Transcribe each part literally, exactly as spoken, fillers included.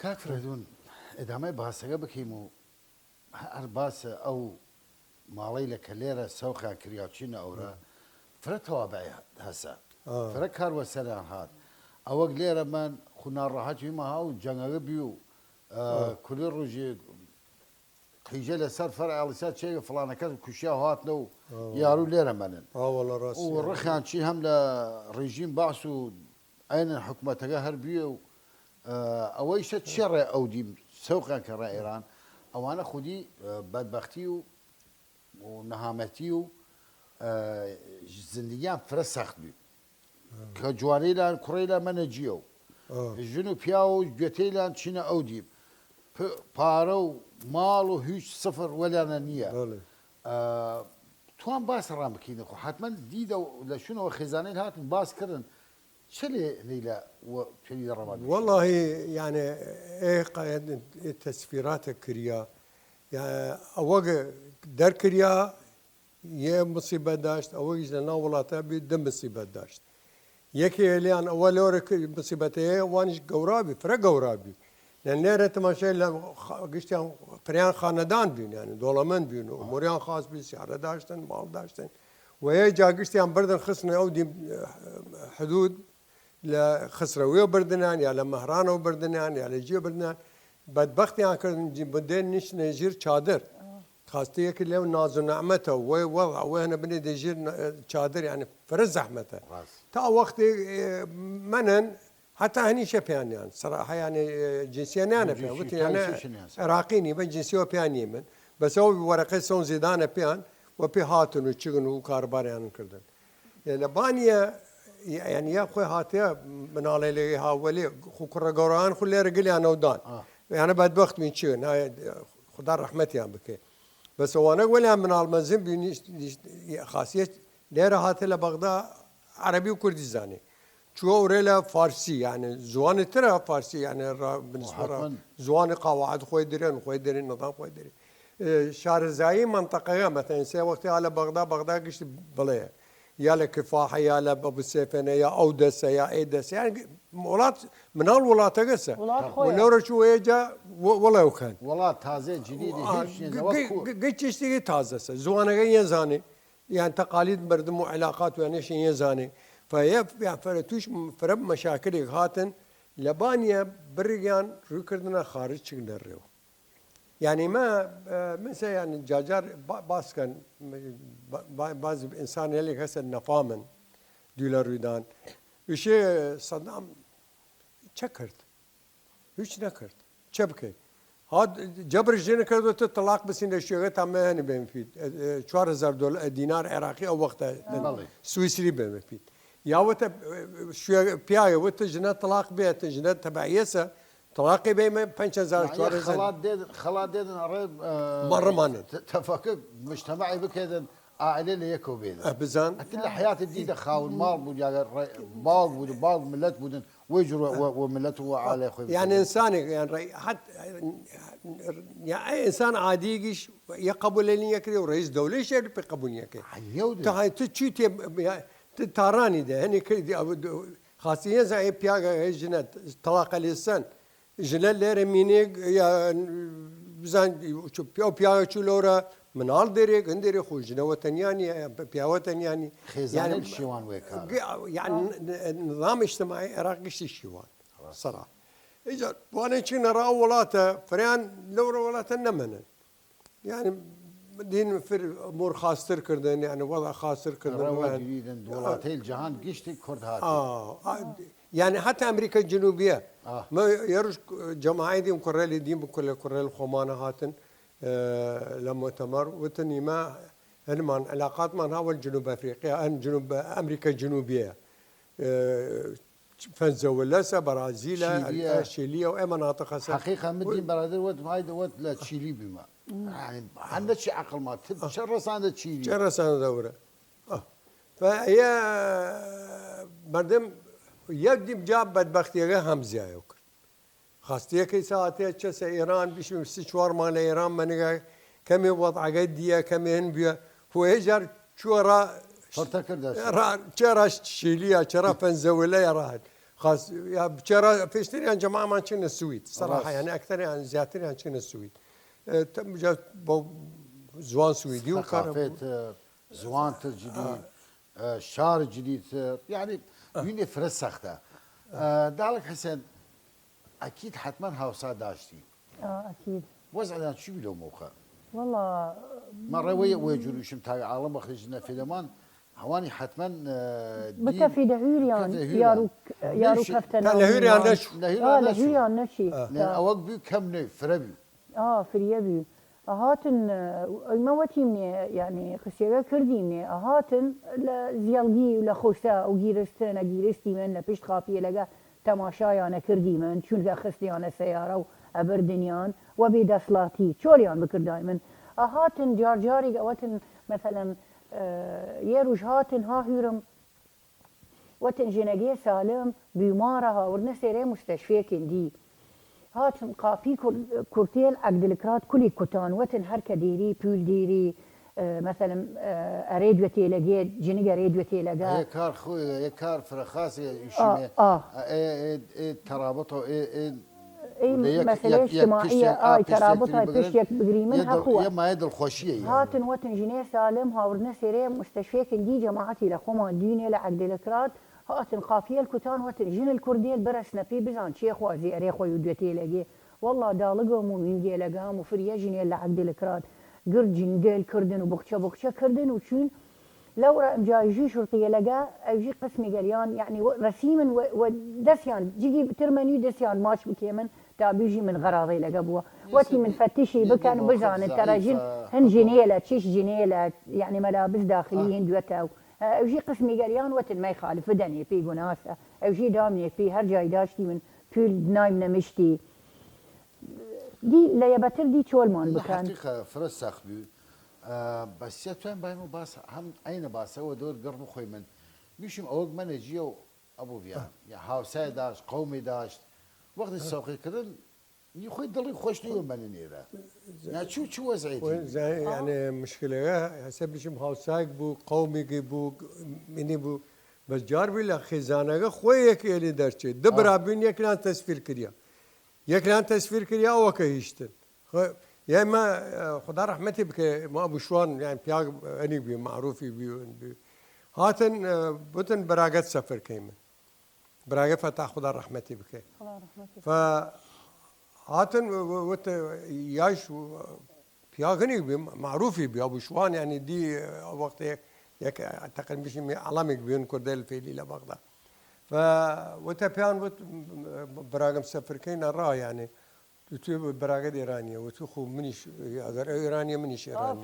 کاک فرەیدوون، ئدامەی باسەگە بکەیم و هەر باسە ئەو ماڵەیلە کە لێرە سەوقیان کریا و چینە ئەورە، فرە تەوابعی هەسە، فرە کار وەسەریان هات. ئەوەگ لێرە من خو ناڕەحەت ویمە ها و جەنگەگە بی و کولی ڕوژی قیژە لە سەر فەر ئاڵیسا چێگە فڵانەکەس کوشیا هاتنە و یارو لێرە مەنن. ئا وەڵا ڕاست و یە. ڕخیان چی هەم لە ڕژیم بەعس و عەینەن حکومەتەگە هەر بویە و ئەوەیشە چێ ڕێ ئەو دیم سەوقیان کە ڕێ ئێران ئەوانە خودی بەدبەختی و و نەهامەتی و زندگیان فرە سەخت بی کە جوانەیلان کوڕەیلان مەنە جیە و ژن و پیاو و گوێتەیلان چینە ئەو دیم پارە و ماڵ و هیچ سفر وەلیانە نییە. توان باس ڕام بکەین خو حتمما دیدە و لە شوونەوە خێزانەیل هاتن باس کردن چ لێ لەیلە و توێنی ڕەوان بکەین؟ وەڵاهی یانێ ئێ قایەت ئێ تەسفیراتە کریا یا ئەوەگ دەرکریا یە مصیبەت داشت، ئەوەیش لە ناو وڵاتە بی دە مصیبەت داشت. یەکێ لێیان ئەوە لەوەرە مصیبەتەیە وانیش گەورا بی، فرە گەورا بی. لە نێرە تەماشای لە گشتیان فریان خانەدان بین، یعنی دۆڵەمەند بین و ئموریان خاص بی، سیارە داشتن، ماڵ داشتن. و یە جا گشتیان بردن خستنە ئەو دیم حدود لە خسرەویە بردنان یا لە مەهرانەوە بردنان یا لە جیە بردنان. بەدبەختیان کردن، بندێن نیشتنە ژیر چادر. خاستی یەکی لەو ناز و نەعمەتە، وەی وەڵا، وەی هەنە بنێ دە ژیر چادر، یعنی فرە زەحمەتە. تا وەختی مەنن، حتا هەنیشە پیانیان سەراحە، یعنی جنسیانیانە پیان وتی یعنی عراقی نی بە جنسیەوە پیان نیمن. بەس ئەو وەرەقەی سەون زیدانە پیان و پێ هاتن و چگن و کارباریان کردن. لە بانیە یعنی یا خوی هاتیە مناڵی لێ هاوەلێ خو کوڕە گەوران خو لێرە گلیان ئەو دان. یعنی بەدبەخت بین چی، خدا ڕەحمەتیان بکەێ. بەس ئەوانە وەلیان مناڵ مەزن بی خاصیت لێرە هاتە لە بەغدا عەرەبی و کوردی زانێ. چوە ئەورێ لە فارسی، یعنی زوانی ترە فارسی، یعنی زوانی قاوەعەت خۆی درێن، خۆی درێن، نەدان خۆی درێن. شارەزایی منطقەگە، مەتەن سێ وەختی ها لە بەغدا، بەغدا گشت بڵێ یا لە کفاحە یا لە بەبسێفێنە یا ئەو دەسە یا ئەی دەسە، یان وڵات مناڵ وڵاتەگەسە. و لەورە چوە ئێجا وڵێ وکەن وڵات تازە جدیدی هیچ نیە، گەی چشتێکی تازەسە، زوانەگە یەزانێ یان تەقالید مردم و علاقات و یانێشن یەزانێ. فە یە فرە توش فرە مەشاکلێک هاتن لە بانیە بڕیان ڕووکردنە خارج چک لە ڕێو. یعنی ما من سە یعنی جاجار باس کەن باز ئینسان هەلێک هەسە نەفامن دوی لە ڕویدان وشێ سەدام چە کرد؟ هیچ نەکرد. چە بکەی؟ هات جەبر ژن کرد وتە تەڵاق بسین لە شوێگە تا مەهەنی بێم فیت. چوار هەزار دۆلار دینار عێراقی ئەو وەختە سویسری بێمە فیت. یا وتە پیاگە وتە ژنە تەڵاق بێتە ژنە تەبعیەسە تەڵاقی بێمە پەنج هەزار چوار هەزار. خەڵات دێدن ئەڕێ مەڕمانن. تەفەکە مجتمعی بکەێدن ئائلە لە یەکەو بێدن. بزان لە حیاتی دیدە خاون ماڵ بوو یا باوگ بوو باوگ ملەت بودن وەی جوور وە ملەت و ئالای خۆی یان ئینسانێک یان ڕێ حەت یا ئەی ئینسان عادیگیش یە قبولێنی یەکرێ و ڕئیس دەولەی شێر پێ قبول یەکرێ. تەهای تو چی تێ تارانی دە هەنێ کردی ئەو خاسی هێزا ئێ پیاگە ژنە تەڵاقە لێسەن ژنە لێرە مینێگ یا بزان پیا و پیاوە چوو لەورە مناڵ دێرێ گەندێرێ خۆ ژنەوە تەنیا نیە پیاوە تەنیا نی. خێزانم شیوان وێ کار. یان نظام اجتماعی عێراق گشتی شیوان سەرا ئیجا بوانێ چینە ڕا وڵاتە فریان لەورە وڵاتە نەمەنن. یعنی دین فر مور خاستر کردن یعنی وەڵا خاستر کردن وڵاتەیل جهان گشتی کورد هات. یعنی حتی ئەمریکا جنوبیە. یە ڕژ جەماعی دیم کوڕێلی دیم بکە لە کوڕێل خۆمانە هاتن لە مۆتەمەر وتن ئیمە هەنمان علاقاتمان هاوەل جنوب ئەفریقیا ئەن جنوب ئەمریکا جنوبیە. فەنزەوەلەسە بەرازیلە شیلیە و ئێمە ناتەخەسە حقیقە مدین بەرادر وەت مای دەوەت لە چیلی بیمە. هەندە چی عقل ما چە ڕساندە چیلی چە ڕساندە دەورە. فە ئەیە مردم یەک دیب جا بەدبەختیەکە هەمزیایە کرد. خاستیەکەی ساعتێ چەسە ئێران بیشم سی چوارمان لە ئێران مەنگە کەمێ وەضعەگە دیە کەمێن بیە هۆیە جار چوە ڕا چێ ڕاش شیلیە چێ ڕا فەنزەوەلەیە ڕاهەت. قاس یا بچێرا پێشتریان جەمامان چنە سوید سەراحە، یعنی ئەکتەریان زیاتریان چنە سوید. ئە، تە-، جا بۆ زوان سویدی و کار. زوان تر جدید، ئە، شار جدید تر، یعنی وینێ فرە سەختە. ئە، داڵک حسێن، ئەکید حتما هاوسا داشتی. ئا، ئەکید. وەزعیان چی بی لەو موقع؟ وەڵا، ما ڕێ وەی، وەی جوروشم تاوی عاڵم وەختی ژنە فیلمان، هەوانی حتما، ئە، بکەفی دە هویریان، بکەفی دە هویریان. یاروک، یاروک هەفتە تا لە هویریان نەچو. لە هویریان نەچو. ئا. لە هویریان نەچی. ئا. ئەوەک بی کەم نەی، فرە بی. ئا، فریە بی. ئەهاتن، ئە، ئیمە وەتیمنێ، یعنی، قسیەگە کردیمنێ، ئەهاتن لە زیەڵگی و لە خوسە و گیرستن، ئە گیرستیمن لە پشت قاپیەلەگە تەماشایانە کردیمن، چونکە خستیانە سەیارە و ئەبردنیان وە بێ دەسڵاتی، چۆلیان بکردایمن. ئەهاتن جارجاریگ ئەوەتن، مەسەلەن، ئە، یە روژ هاتن ها هویرم، وەتن ژنەگێ سالم بیمارە هاوردنە سێرێ مستەشفێکن دی. هاتن قاپی کور-، کورتێل عەگدلکرات کولی کوتان، وەتن هەر کە دیری، پول دیری، ئە، مەسەلەن، ئە، ئەرێ دوێ تێلەگێ، جنگ ئەرێ دوێ تێلەگە. ئە، یە کار خو-، یە کار فرەخاسی ئا، ئیشیمێ. ئا. ئە، ئێ، ئێ، ئێ تەرابەتە، ئێ، ئێ ئەی مەسەلە ئجتماعیە، ئای تەرابەت، ئای پشتێک بگریمن، هەقوە. یە مایە دڵخوەشیە. هاتن وەتن ژنێ سالم هاوردنە سێرێ مستەشفێکن دی جەماعەتی لە خوەمان دینێ لە عەگدلکرات، هاتن قاپیەل کوتان وەتن ژنل کوردێل بەرەسنە پی بزان چێ خوازی ئەرێ خوەی و دوێ تێلەگێ. وەڵا داڵگم و مینگێلەگام و فریە ژنێل لە عەگدلکرات گرد جنگێل کردن و بخچە بخچە کردن و چوین لەورە ئمجا ئیژی شوڕتیەلەگە، ئەوژی قسمیگەلیان، یەعنی، وە-، رەسیمن وە، وە دەسیان، جگی ترمەنی دەسیان ماچ بکێمن، تا بیژیمن غەراضەیلەگە بووە. وەتیمن فتشی بکەن، بزانن تەرە ژن هن جنێلە، چش جنێلە، یەعنی، مەلابس داخلی هن دوێتە و، ئە، ئەوژی قسمیگەلیان وەتن مەیخالف، بدەنێ پی گوناسە، ئەوژی دامنێ پی هەر جای داشتیمن، پول نایم نەمشتی. دی لە یەبەتر دی چۆلمان بکەن. حەقیقە فرە سەخت بوو. ئە، بەس یە توێن بایم و باس هەم عەینە باسە وە دەور گڕ بخوەیمن. بیشیم ئەوەگ مەنە جیە و ئەبوو ڤیان. یا هاوسای داشت، قەومی داشت. وەختی سەوقی کردن، نی خوەی دڵی خوەش نوی مەنە نێرە. یا چو، چو وەزعی دی؟ یعنی، مشکلەگە، هەسە بیشیم هاوسایگ بوو، قەومیگی بوو، منی بوو. بەس جار بی لە خیزانەگە خوەی یەک ئێلی دەرچێ. دە برا بین یەکلان تەسفیر کریا. یەکلان تەسفیر کریا ئەوە کە هیشتن. خو-، یە ما، ئە، خودا رەحمەتی بکە، ما ئەبوو شوان، یەعنی پیاگ ئەنیگ بی، معروفی بی، بی. هاتن، ئە، بوتن براگەت سەفر کەیمن. براگە فەتاح خودا رەحمەتی بکە. خودا رەحمەتی. فە هاتن و-، و-، وت یاش و-، پیاگنی بی، معروفی بی، ئەبوو شوان، یەعنی دی، ئە، وەختێ یەک، ئە، تەقریبا بیشیم عەڵەمیگ بیون کوردەیل فیلی لە بەغدا. فە وتە پیان وت، براگەم سەفر کەینە ڕا، یەعنی. وتو براگەت ئێرانیە، وتو خو منیش، ئەگەر ئەو ئێرانیە، منیش ئێرانیە.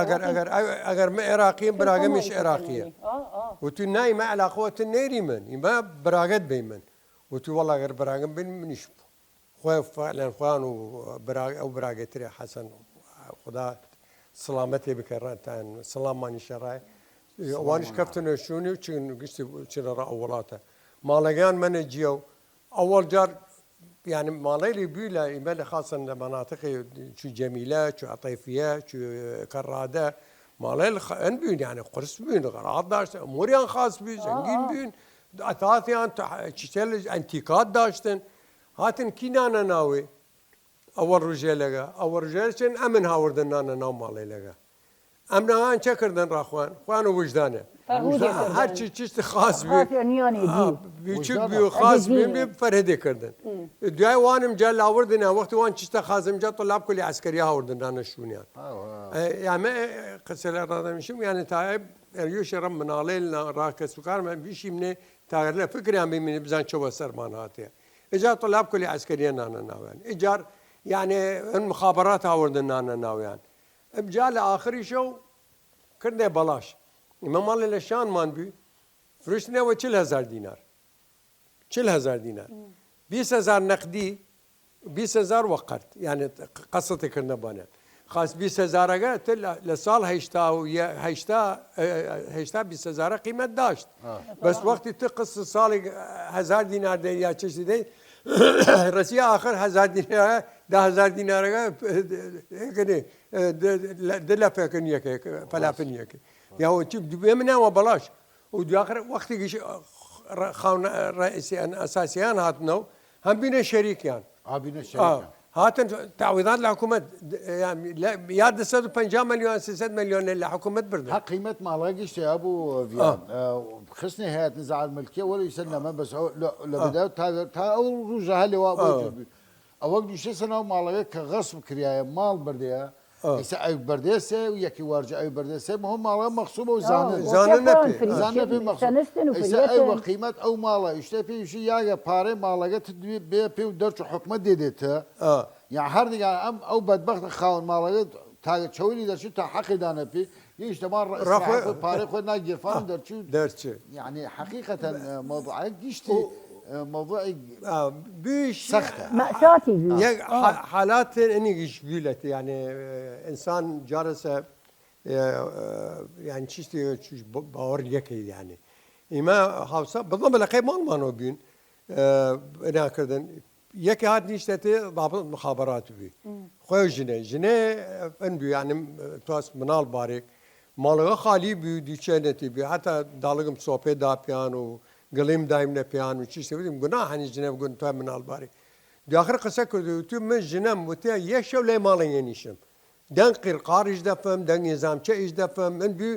ئەگەر، ئەگەر، ئەگەر من عێراقیم، براگەمیش عێراقیە. وتو نا، ئیمە عەلاقە وەتن نێریمن، ئیمە براگەت بەیمن. وتو وەڵا ئەگەر براگەم بین، منیش خوەی فەعلەن خوەیان و برا-، ئەو براگەترێ حەسەن، خودا سڵامەتێ بکە ڕاتان، سڵامانیشە ڕای. ئەوانیش کەفتنە شوونی و چین، گشتی چینە ڕا ئەو وڵاتە. ماڵەگەیان مەنە جیە و ئەوەڵ جار، یەعنی، ماڵەیلی بوی لە ئیمە لە خاسن لە مەناتقی چو جەمیلە، چو عەتەیفیە، چو کەڕادە، ماڵەیل خ-، ئەن بوین، یەعنی، قورس بوین، غەراض داشتن، ئەموریان خاس بوی، زەنگین بوین، ئەتاتیان، تە-، چیچەل ئەنتیکات داشتن، هاتن کی نانە ناوێ، ئەوەڵ ڕژێلەگە، ئەوەڵ ڕژێل چن، ئەمن هاوردن نانە ناو ماڵەیلەگە. ئەم ناوان چە کردن ڕاخوان؟ خوان و وژدانە. هەرچی چشت خاص بی. خاص نیانی دی. بیچوک بی و خاص بی، بی فەرهەدێ کردن. دویای وانم جا لاوردن، وەختی وان چشتە خاص ئمجا طلاب کلی عسکری هاوردن دانشجونیان. ئە، یامە قسە لە ڕادەمیشم، یعنی تا یوش رم مناڵەیل نا ڕاکەس و کارمان بیشیم نێ تا لە فکریان بیمینی بزان چەوە سەرمان هاتیە. ئجا طلاب کلی عسکریە نانە ناویان. ئجار، یعنی، ان مخابرات هاوردن نانە ناویان. ئمجا لە ئاخریشەو کردنێ بەڵاش. ئیمە ماڵێ لە شانمان بی، فروشتنێ وە چل هەزار دینار. چل هەزار دینار. بیست هەزار نەقدی، بیست هەزار وە قەرد. یعنی، قەستی کردنە بانیان. خاس بیست هەزارەگە تر لە، لە ساڵ هەشتا و یە-، هەشتا، ئە، هەشتا بیست هەزارە قیمەت داشت. بەس وەختی تو قستی ساڵی هەزار دینار دەی یا چشتی دەی، رەسی ئاخر هەزار دینارە، دە هەزار دینارەگە، ئە، ئە، ئە، دە، دە، دە لەفەکن یەکێک، فەلافن یەکێک. یا وە چی، دوێ منە وە بەڵاش. و دویاخر وەختێکیش، ئە، ڕ-، خاونە ڕئیسیان ئەساسیان هاتنەو، هەم بینە شەریکیان. ئا، بینە شەریکیان. هاتن تعویضات لە حکومەت، یان لە، یا دە سەد و پەنجا ملیۆن، سێ سەد ملیۆن لە حکومەت بردن. هە قیمەت ماڵە گشتە یا بوو ڤیان. ئە، خستنە هەیەت نزاعات ملکیە وەرە ئیسە نەمە بەس ئەو، لە، لە بداو تا، تا ئەو ڕوژە هەلێ وا بۆ بی. ئەوەک دوشێسە ناو ماڵەگە کە غەسب کریایە، ماڵ بردەیە. ئیسە ئەو بردێسێ و یەکی وارجە ئەو بردێسێ، مهم ماڵە مەخسوبە و زانن. زانن نەپێ. زانن نەپێ مەخسوب. ئیسە ئەو وە قیمەت ئەو ماڵە ئیشتە پێ ئیشی یاگە پارەی ماڵەگە ت دوی بێ پێ و دەرچ و حکومەت دێدێتە. یا هەر دیگە ئەم ئەو بەدبەخت خاون ماڵەگە تا چەوری دەرچی تا حەقی دانەپی، یش دەما ڕ-، ڕەخۆ- ئیسراحەت خۆ پارەی خۆ ناگیرفان دەرچی. دەرچی. یعنی حەقیقەتەن، ئە، مەوضوعێک گشتی، ئە، مەوضوعێک سەختە. مەساتی بی. یەک حا-، حالات ئەنیگیش بیلەت، یعنی، ئە، ئینسان جارەسە، ئە، ئە، یعنی چیشتی چوش ب-، باوەڕ یەکەی، یعنی. ئیمە هاوسا، بەڵام لە قەی ماڵمانەوە بین، ئە، ناکردن. یەکێ هات نیشتەتێ ضابط مخابرات بی. خوێ ژنێ، ژنێ، ئە، ئەن بی، یعنی، تواس مناڵ بارێک. ماڵەوە خالی بی و دوچێنێتی بی. حتی داڵگم سۆپێ دا پیان و گڵیم دایم نەپیان و چیشتە بیم. گوناه هەنی ژنێ بگون توای مناڵ بارێک. دو آخر قسە کرد و تو من ژنم وتیا یەک شەو لەی ماڵە یەنیشم. دەنگ قیرقاریش دەفم، دەنگ نظامچەیش دەفم، من بی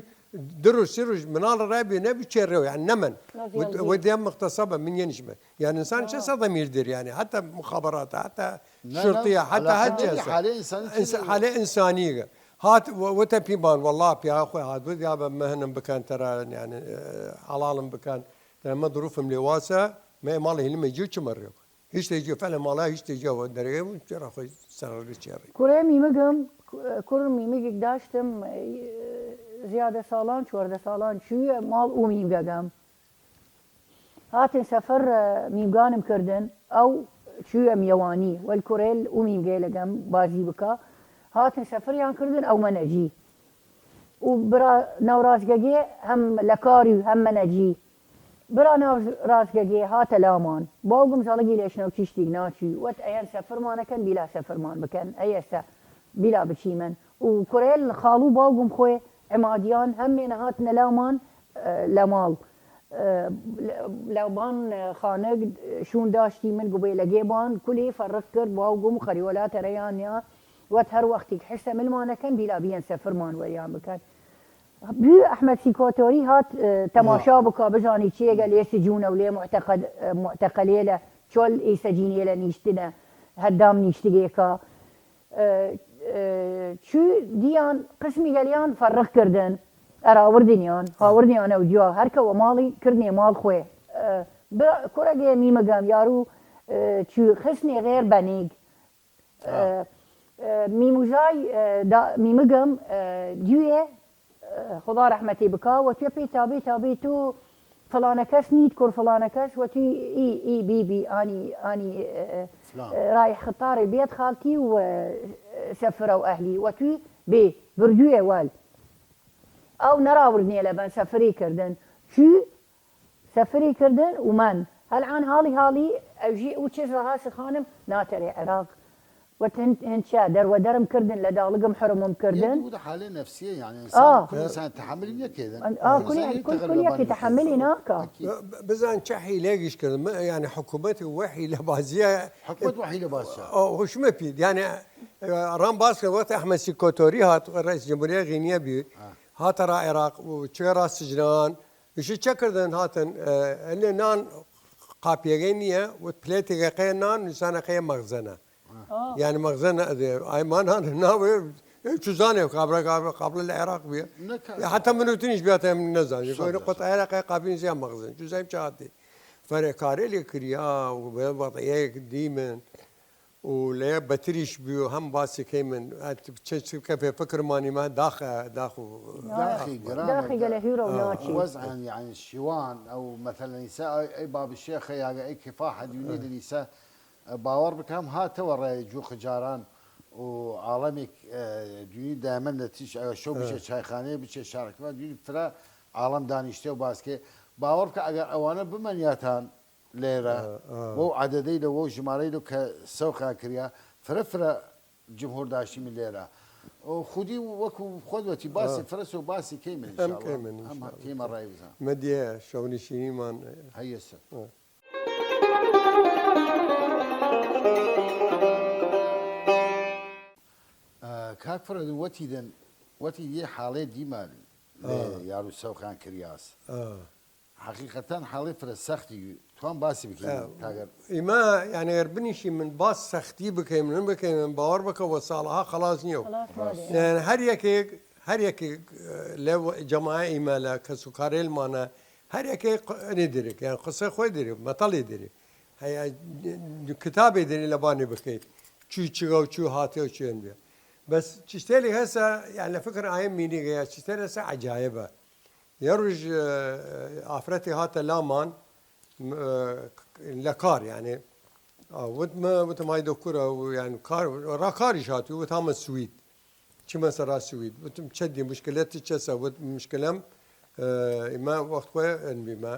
دروس روش مناڵ ڕای بی نەبی چێ ڕێو، یعنی نەمن. وت-، ودیم مغتصبە، من یەنیشمە. یعنی ئینسان چه سەدە میردر، یعنی حتی مخابرات، حتی شرطیە، حتی هەر چه. حالە ئینسانی. حالە ئینسانیگە. هات و-، وتە پیمان، والله پیا خوی هات، ود یا بە مهنم بکن ترا، یعنی، ئە، حلالم بکن. ترا مە ظروفم لێ واسە، مە ماڵ هیلمە جیو چمە ڕێو. هیچ تێجی فەلە ماڵا، هیچ تێجی ئەوە دەرگە و چێڕا خۆی سەرڕگە چێڕی. کورێ میمگم، کور میمگێک داشتم، ئە، زیادە ساڵان، چواردە ساڵان، چویە ماڵ ئوو میمگەگەم. هاتن سەفەر، ئە، میمگانم کردن، ئەو چویە میەوانی، وەل کورێل ئوو میمگەیلەگەم بازی بکا. هاتن سەفەریان کردن، ئەو مەنەجی. و برا ناو ڕاستگەگێ هەم لە کاری و هەم مەنەجی. برا ناو ڕاستگەگێ هاتە لامان. باوگم زەڵگی لێشنەو چیشتیگ ناچی. وەت ئەیەن سەفرمانەکەن، بیلا سەفرمان بکەن. ئەیەسە بیلا بچیمن. و کورێل خاڵو باوگم خوێ عمادیان هەمێنە هاتنە لامان، ئە، لە ماڵ. ئە، لە، لە بان خانەگ شوون داشتی من گوبێ لەگێ بان کولی فەرق کرد باوگم خەریوەلا تەرەیان یا. وەت هەر وەختیگ حسە ملمانەکەن بیلا بیەن سەفرمان وەیان بکەن. بی ئەحمەد سیکۆتۆری هات، ئە، تەماشا بکا، بزانی چیەگە لێ سجونە و لێ معتەقەد-، ئە، معتەقەلێلە، چۆل ئی سەجینێلە نیشتنە، هەدام نیشتگێکا. ئە، ئە، چو دیان قسمی گەلیان فەرق کردن، ئەراوردنیان، هاوردنیان ئەو جوا، هەر کە وە ماڵی کردنێ ماڵ خوێ. ئە، ب-، کورەگێ میمگەم یارو، ئە، چو خسنێ غێر بەنیگ. ئە، ئە، میموژای، ئە، دا-، میمگم، ئە، دوێ، ئە، خودا ڕەحمەتی بکا، وەتوێ پێی تابێ، تابێ تو فلانە کەس نیت، کوڕ فلانە کەس، وەتوی ئی، ئی بی بی، ئانی، ئانی، ئە، ئە، ڕای خطارێ بێت خاڵکی و، ئە، سەفرە و ئەهلی، وەتوی بێ، بردوێ وەل. ئەو نەراوردنێ لە بەن سەفری کردن. چی؟ سەفری کردن و من. هەلعان هاڵی هاڵی ئەوژی ئەو چێژ ڕەهاس خانم ناتەرێ عراق. وەت هن-، هنچە دەروەدەرم کردن، لە داڵگم حرمم کردن. یەک بوودە حالێ نەفسیە، یعنی ئینسان، ئا. کل ئینسان تەحەملی نەکردن. ئا، کل، ئینسان کل، کل یەکی تەحەملی ناکا. ئەکید. ب-، ب-، بزان چه حیلەیگیش کردن، م-، یعنی حکومەت وە حیلە بازیە. حکومەت وە حیلە بازیە. ئا، هوشمە پید، یعنی، ئە، ڕام باز کرد وەخت ئەحمەد سیکۆتۆری هات، ڕئیس جمهوریە غینیە بی، ئا. هاتە را عراق و چه را سجنان، ئیشی چە کردن هاتن، ئە، ئەنێ نان قاپیەگەی نییە، وت پلێتێگە قەیە نان، نووسانە قەیە مەغزەنە. ئا. یعنی مەغزەنە ئەدێ، ئایمان هان ناوێ، ئێ، چوزانێ، قابلە، قابلە، قابلە لە عێراق بیە. نەکا-، یا حتی من وتنیش بیاتە من نەزان. شەڕ، گوێنە شەڕ. قوت عێراق قاپینز یا مەغزن. چوزانیم چە هاتی. فەرێکارێ لێ کریا و بە وەضعیەیەک دیمن. و لە بەتریش بی و هەم باسی کەی من، ئەت چ، چ کەفێ فکرمانی ما داخە، داخ و داخی گرانە، داخی گەلە هیرە و ناچی. وەزعن، یعنی، شیوان، ئەو، مەسەلەن، ئیسە، ئەی، ئەی باب شێخە، یاگە، ئەی کفاحە، دوینی دلیسە، باوەڕ بکەم، هاتەوە ڕێ جوو خجاران و عاڵەمێک، ئە، دوینی دایمەن لە تیش، ئەوە شەو بچێ چایخانەیە، بچێ شارەکەمان، دوینی فرە عاڵەم دانیشتێ و باسکێ. باوەڕ بکە، ئەگەر ئەوانە بمەنیاتان، لێرە، ئە، ئە. وەو عەدەدەی لە وەو ژمارەی لە کە سەوقا کریا، فرە فرە جمهور داشتی من لێرە. و خودی وەکو خۆت وەتی باسی فرەسە و باسی کەیمن ئینشاڵڵا. ئەم کەیمن ئینشاڵڵا. ئەم کەیمە ڕای بزان. مەدیە شەونشینیمان. هەیە سە. کاک فرەدون وەتی دەن، وەتی یه حاڵێ دیمە لێ یارو سەوخان کریاس. حەقیقەتەن حاڵێ فرە سەختی توان باسی بکەین کاگەر. ئیمە یعنی ئەگەر بنیشی من باس سەختی بکەیم من بکەیم من باوەڕ بکە وە ساڵها خلاص نییە و خلاص نادێ. یعنی هەر یەکێک هەر یەکێک لە جەماعە ئیمە لە کەس و کارێلمانە هەر یەکێک ئەێ درێک یان قسە خۆی درێ مەتەڵی درێ هەیە کتابێ درێ لە بانێ بکەیت چوی چگە و چوی هاتێ و چێن بێ بەس چشتێلی هەسە یان لە فکر ئایم مینیگە یا چشتێل هەسە عجایبە یە روژ ئافرەتی هاتە لامان لە کار یانێ وتمە وتم های دکتۆرە و یان کار ڕاکاریش هاتوو وت هامە سوید چمە سەرا سوید وتم چەندی مشکلەتی چەسە وت مشکلەم ئیمە وەخت خۆ ئەنبیمە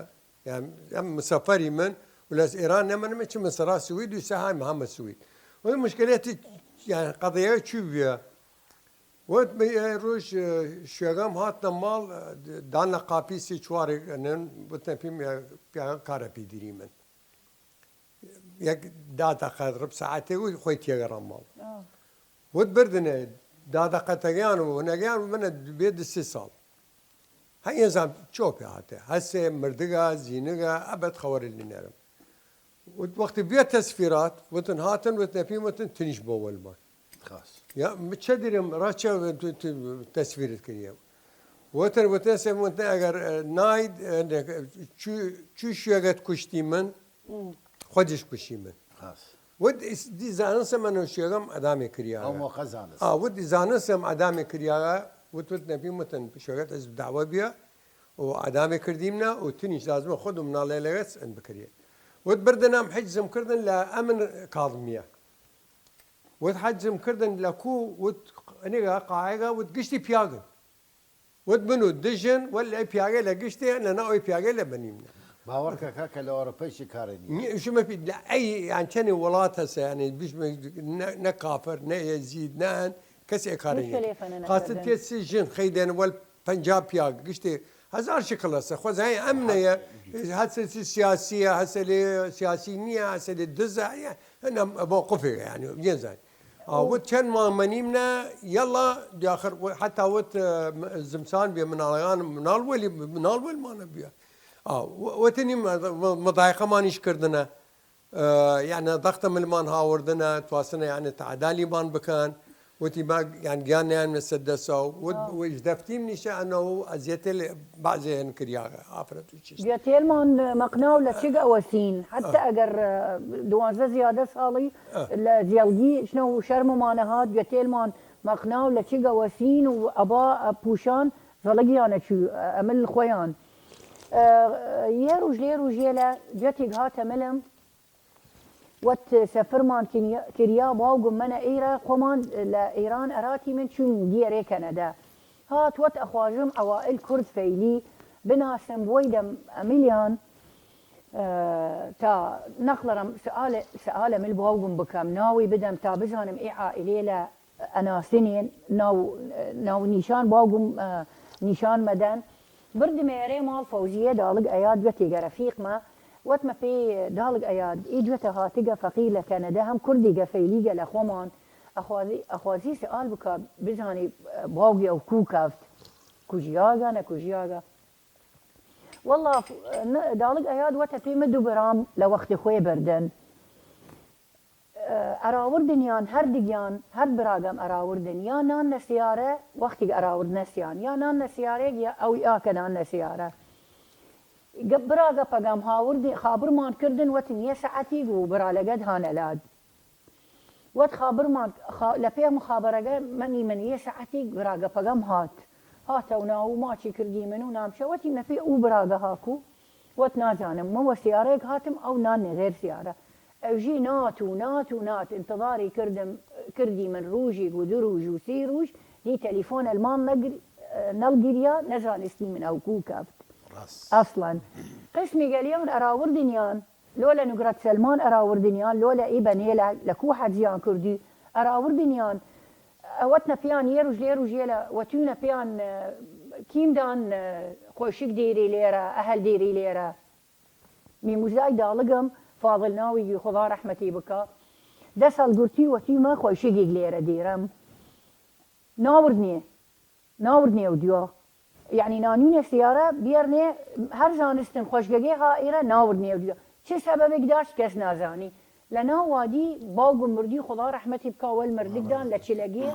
یان ئەم مسەفەری من و لەس ئێران نەمەنمە چمە سەرا سوید و سەهایم هامە سوید وت مشکلەتی یان قەضەیە چی بووە وت ڕۆژ شوێگام هاتنە ماڵ دانە قاپی سی چوارێک ئەنن وتنە پیم پیاگە کارە پیدیری من یەک دادەقە ڕب سەعاتێ و خۆی تێگەڕام ماڵ وت بردنێ دادەقەتەگەیان و هەنەگەیان منە بێ دە سێ ساڵ هە ئێزان چۆپێ هاتێ هەسێ مردگە زینگە ئەبەت خەوەر لینەرم وت وەختی بێ تەسفیرات وتن هاتن وتنە پیم وتن تنیش بۆ وەلمان خاص. یا چە دیرم ڕاچە تەسفیرت کریە وتن وتن سێ وتن ئەگەر ناید چوی شوێگەت کوشتی من خۆدیش کوشی من خاص. وت دیزانسە منە شوێگەم ئەدامێ کریا ئەو موقع زانست. ئا وت دیزانسم ئەدامێ کریاگە وت وت نەبی متن شوێگەت ئەز داوە بیە و ئەدامێ کردیمنە و تنیش لازمە خۆدم ناڵێ لەگەس ئەن بکریە وت بردنام حجزم کردن لە ئەمن کاڵمیە وت حەجزم کردن لە کو وت ئەنێگا قاعێگا وت گشتی پیاگن وت بنو دژن وەل ئەی پیاگەی لە گشتێ لە ناوەی پیاگەی لە بەنیمنە باوەڕکە کاکە لە ئەوروپەیشی کارە نیە. شمە پی لە ئەی یان چەنێ وڵات هەسە یانێ بشمە نە کافر نە ئێزید نەن کەسێ کارە نیە خاستە تێ سی ژن خەیدێن وەل پەنجا پیاگ گشتێ هەزار شکڵەسە خۆزای ئەم نەیە هەسەسی سیاسیە هەسە لێ سیاسی نییە هەسە لێ دزە موقفێ یانی گێزای ئاوت چەند مامەنیمنە یەڵا دیاخر حتا وت زمسان بێ مناڵەکان مناڵ وەلی مناڵ وەلمانە بیا وتنی مەدایقەمانیش کردنە یعنی دەختە ملمان هاوردنە تواسنە یعنی تعدالیمان بکەن وتی ما یان گیان نیان سە دەسا و وت ویش دەفتیم نیشە ئەنە و ئەزیەتێ لێ بازێن کریاگە ئافرەت و چشت. گوێتێلمان مەقناو لە چگ ئەوەسین، حتی ئەگەر دوانزە زیادە ساڵی لە زێڵگی شنە و شەرممانە هات، گوێتێلمان مەقناو لە چگ ئەوەسین و ئەبا پووشان زەڵگیانە چوو ئەمل خوەیان. یە روژ لێ روژێلە گوێتیگ هاتە ملم، وەت سەفرمان کریا باوگم مەنە ئیرە خوەمان لە ئیران ئەراتیمن چوین گیەرێ کەنەدە. هات وەت ئەخواژم ئەوائل کورد فەیلی بناسم بوەیدەم ئەملیان تا نەقڵەرم سئالە مل باوگم بکەم ناوی بدەم تا بزانم ئێ عائلێ لە ئەناسنێن ناو ناو نیشان باوگم نیشان مەدەن. بردمێ ئەرێ ماڵ فەوزیە داڵگ ئەیاد گوەتێگە رەفیقمە وەتمە پێ داڵگ ئەیاد ئی گوەتە هاتگە فەقیر لە کەنەدە هەم کوردیگە فەیلیگە لە خوەمان ئەخوازی سئال بکا بزانی باوگی ئەو کو کەفت کوژیاگە نەکوژیاگە. وەڵا داڵگ ئەیاد وەتە پێ مە دو برام لە وەختی خوەێ بردن ئەراوردنیان هەردگیان هەر براگەم ئەراوردن یا نان نە سیارە وەختیگ ئەراورد نەسیان یا نان نە سیارێگ یا ئەو یا کە نان نە سیارە براگە پەگام هاوردی خابرمان کردن وەتن یە سەعەتیگ و برالەگەد هانەلاد وەت خابرمان لە پێ مخابەرەگە مەنی من یە سەعەتیگ براگە پەگەم هات هاتەو ناو و ماچی کردیمن و نامشە وەتی مە پێ ئوو براگە هاکو وەت نازانم مە وە سیارەێگ هاتم ئەو نان نەێر سیارە ئەوژی نات و نات و نات انتظاری کردم کردیمن رووژیگ و دو رووژ و سی رووژ دی تەلیفۆن ئەلمان نەڵگریا نەزانستیمن ئەو کو کەفت ئەسڵەن قسمی گەلیان ئەراوردنیان لۆ لە نوگرەت سەلمان ئەراوردنیان لۆ لە ئی بەنێ لە کو حەجیان کردی ئەراوردنیان ئەوەتنە پیان یێ روژ لێ روژێلە وەتوینە پیان کیمدان خوەشیگ دیری لێرە ئەهل دیری لێرە. میموزای داڵگم فاضل ناویگی خودا رەحمەتی بکا دە ساڵ گورتی وەتویمە خوەشیگیگ لێرە دیرم ناوردنیە ناوردنێ و دیۆ یەعنی نانوینێ سیارە بیەرنێ هەر زانستن خوەشگەگەێ ها ئیرە ناوردنێ و دیۆ چ سەبەبێگ داشت کەس نازانی. لە ناو وادی باوگم مردی خودا رەحمەتی بکا وەل مردگدان لە چلەگێ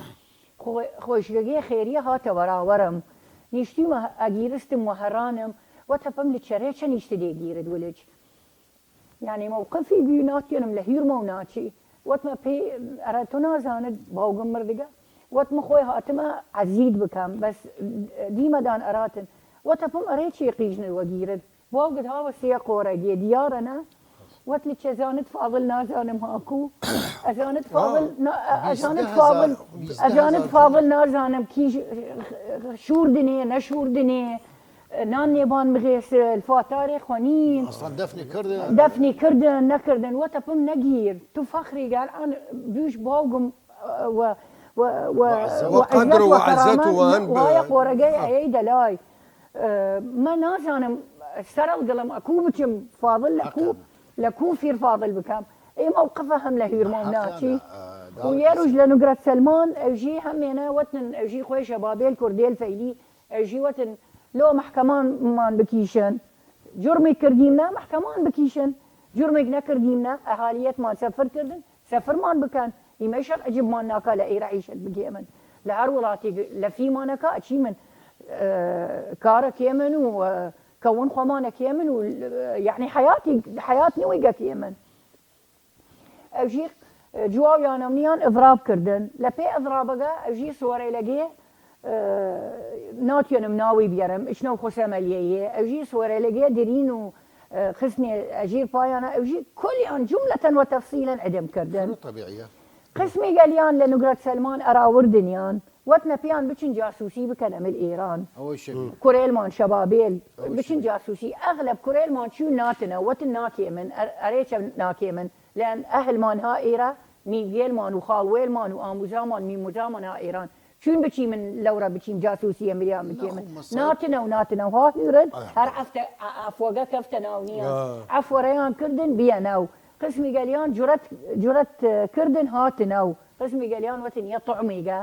خوەشگەگێ خێریە هاتە وەراوەرم نیشتیمە ئەگیرستم وە هەرانم وە تەپم لە چەرێ چە نیشتدێ گیرد ولج یەعنی مەوقفیگی ناتیەنم لە هیرمەو ناچی وەتمە پێ ئەرا تو نازانت باوگم مردگە وەتم خوەی هاتمە عەزید بکەم بەس دیمەدان ئەراتن وەتەپم ئەرێ چێ قیژنر وەگیرد باوگت هاوە سێ قۆرەگێ دیارە نە وەت لە چێ زانت فاضل نازانم هاکو ئەزانت فاضل ئەزانت فاضل ئەزانت فاضل نازانم کیژ شوردنێ نەشوردنێ نان نێبان مغێسل فاتارێ خوەنین دەفنی کردن نەکردن وە تەپم نەگیر تو فەخری گەل ئان دووش باوگم وە وە وە وە قەدر و عزەت و وان وایە قۆرەگەی ئەیەی دەلای مە نازانم سەرەڵ گڵم ئەکو بچم فاضل لەکو لەکو فیر فاضل بکەم ئێ مەوقفە هەم لە هیرمۆم ناچی و یە روژ لە نوگرەت سەلمان ئەوژی هەمێنە وەتن ئەوژی خوەی شەبابێل کوردێل فەیلی ئەوژی وەتن لۆ مەحکەمانمان بکیشن جورمیگ کردیمنە مەحکەمان بکیشن جورمیگ نەکردیمنە ئەهالیەتمان سەفر کردن سەفرمان بکەن ئیمەیشەق ئەجبمان ناکا لە ئیرە عیشەت بگێمن لە هەر وڵاتیگ لە فیمانەکا ئەچیمن کارە کێمن و کەون خوەمانە کێمن و یەعنی حەیاتی حەیات نویگە کێمن ئەوژی جواویانەونیان ئضراب کردن لە پێ ئضرابەگە ئەوژی سوەرەیلەگێ ناتیەنم ناوی بیەرم ئچنەو خوسەمەلیەیێ ئەوژی سوەرەیلەگێ درین و قسمێ ئەژیر پایانە ئەوژی کلیان جملەتەن وە تەفسیلەن عدم کردن قسمی گەلیان لە نوگرەت سەلمان ئەراوردنیان وەتنە پیان بچن جاسوسی بکەن ئەمل ئێران کورێلمان شەبابێل بچن جاسوسی ئەغلەب کورێلمان چوو ناتنە وەتن ناکێمن ئەرێچە ناکێمن لەن ئەهلمان ها ئێرە میگێلمان و خاڵوێلمان و ئاموزامان میموزامان ها ئێران چوین بچیمن لەورە بچیم جاسوسی ئەمریان بکێمن ناتنە و ناتنە ها هیرن هەر ئەفتە ئەفوەگە کەفتە ناونیان ئەفوەرەیان کردن بیەنە و قسمی گەلیان جورەت جورەت کردن هاتنە و قسمی گەلیان وەتن یە طعمیگە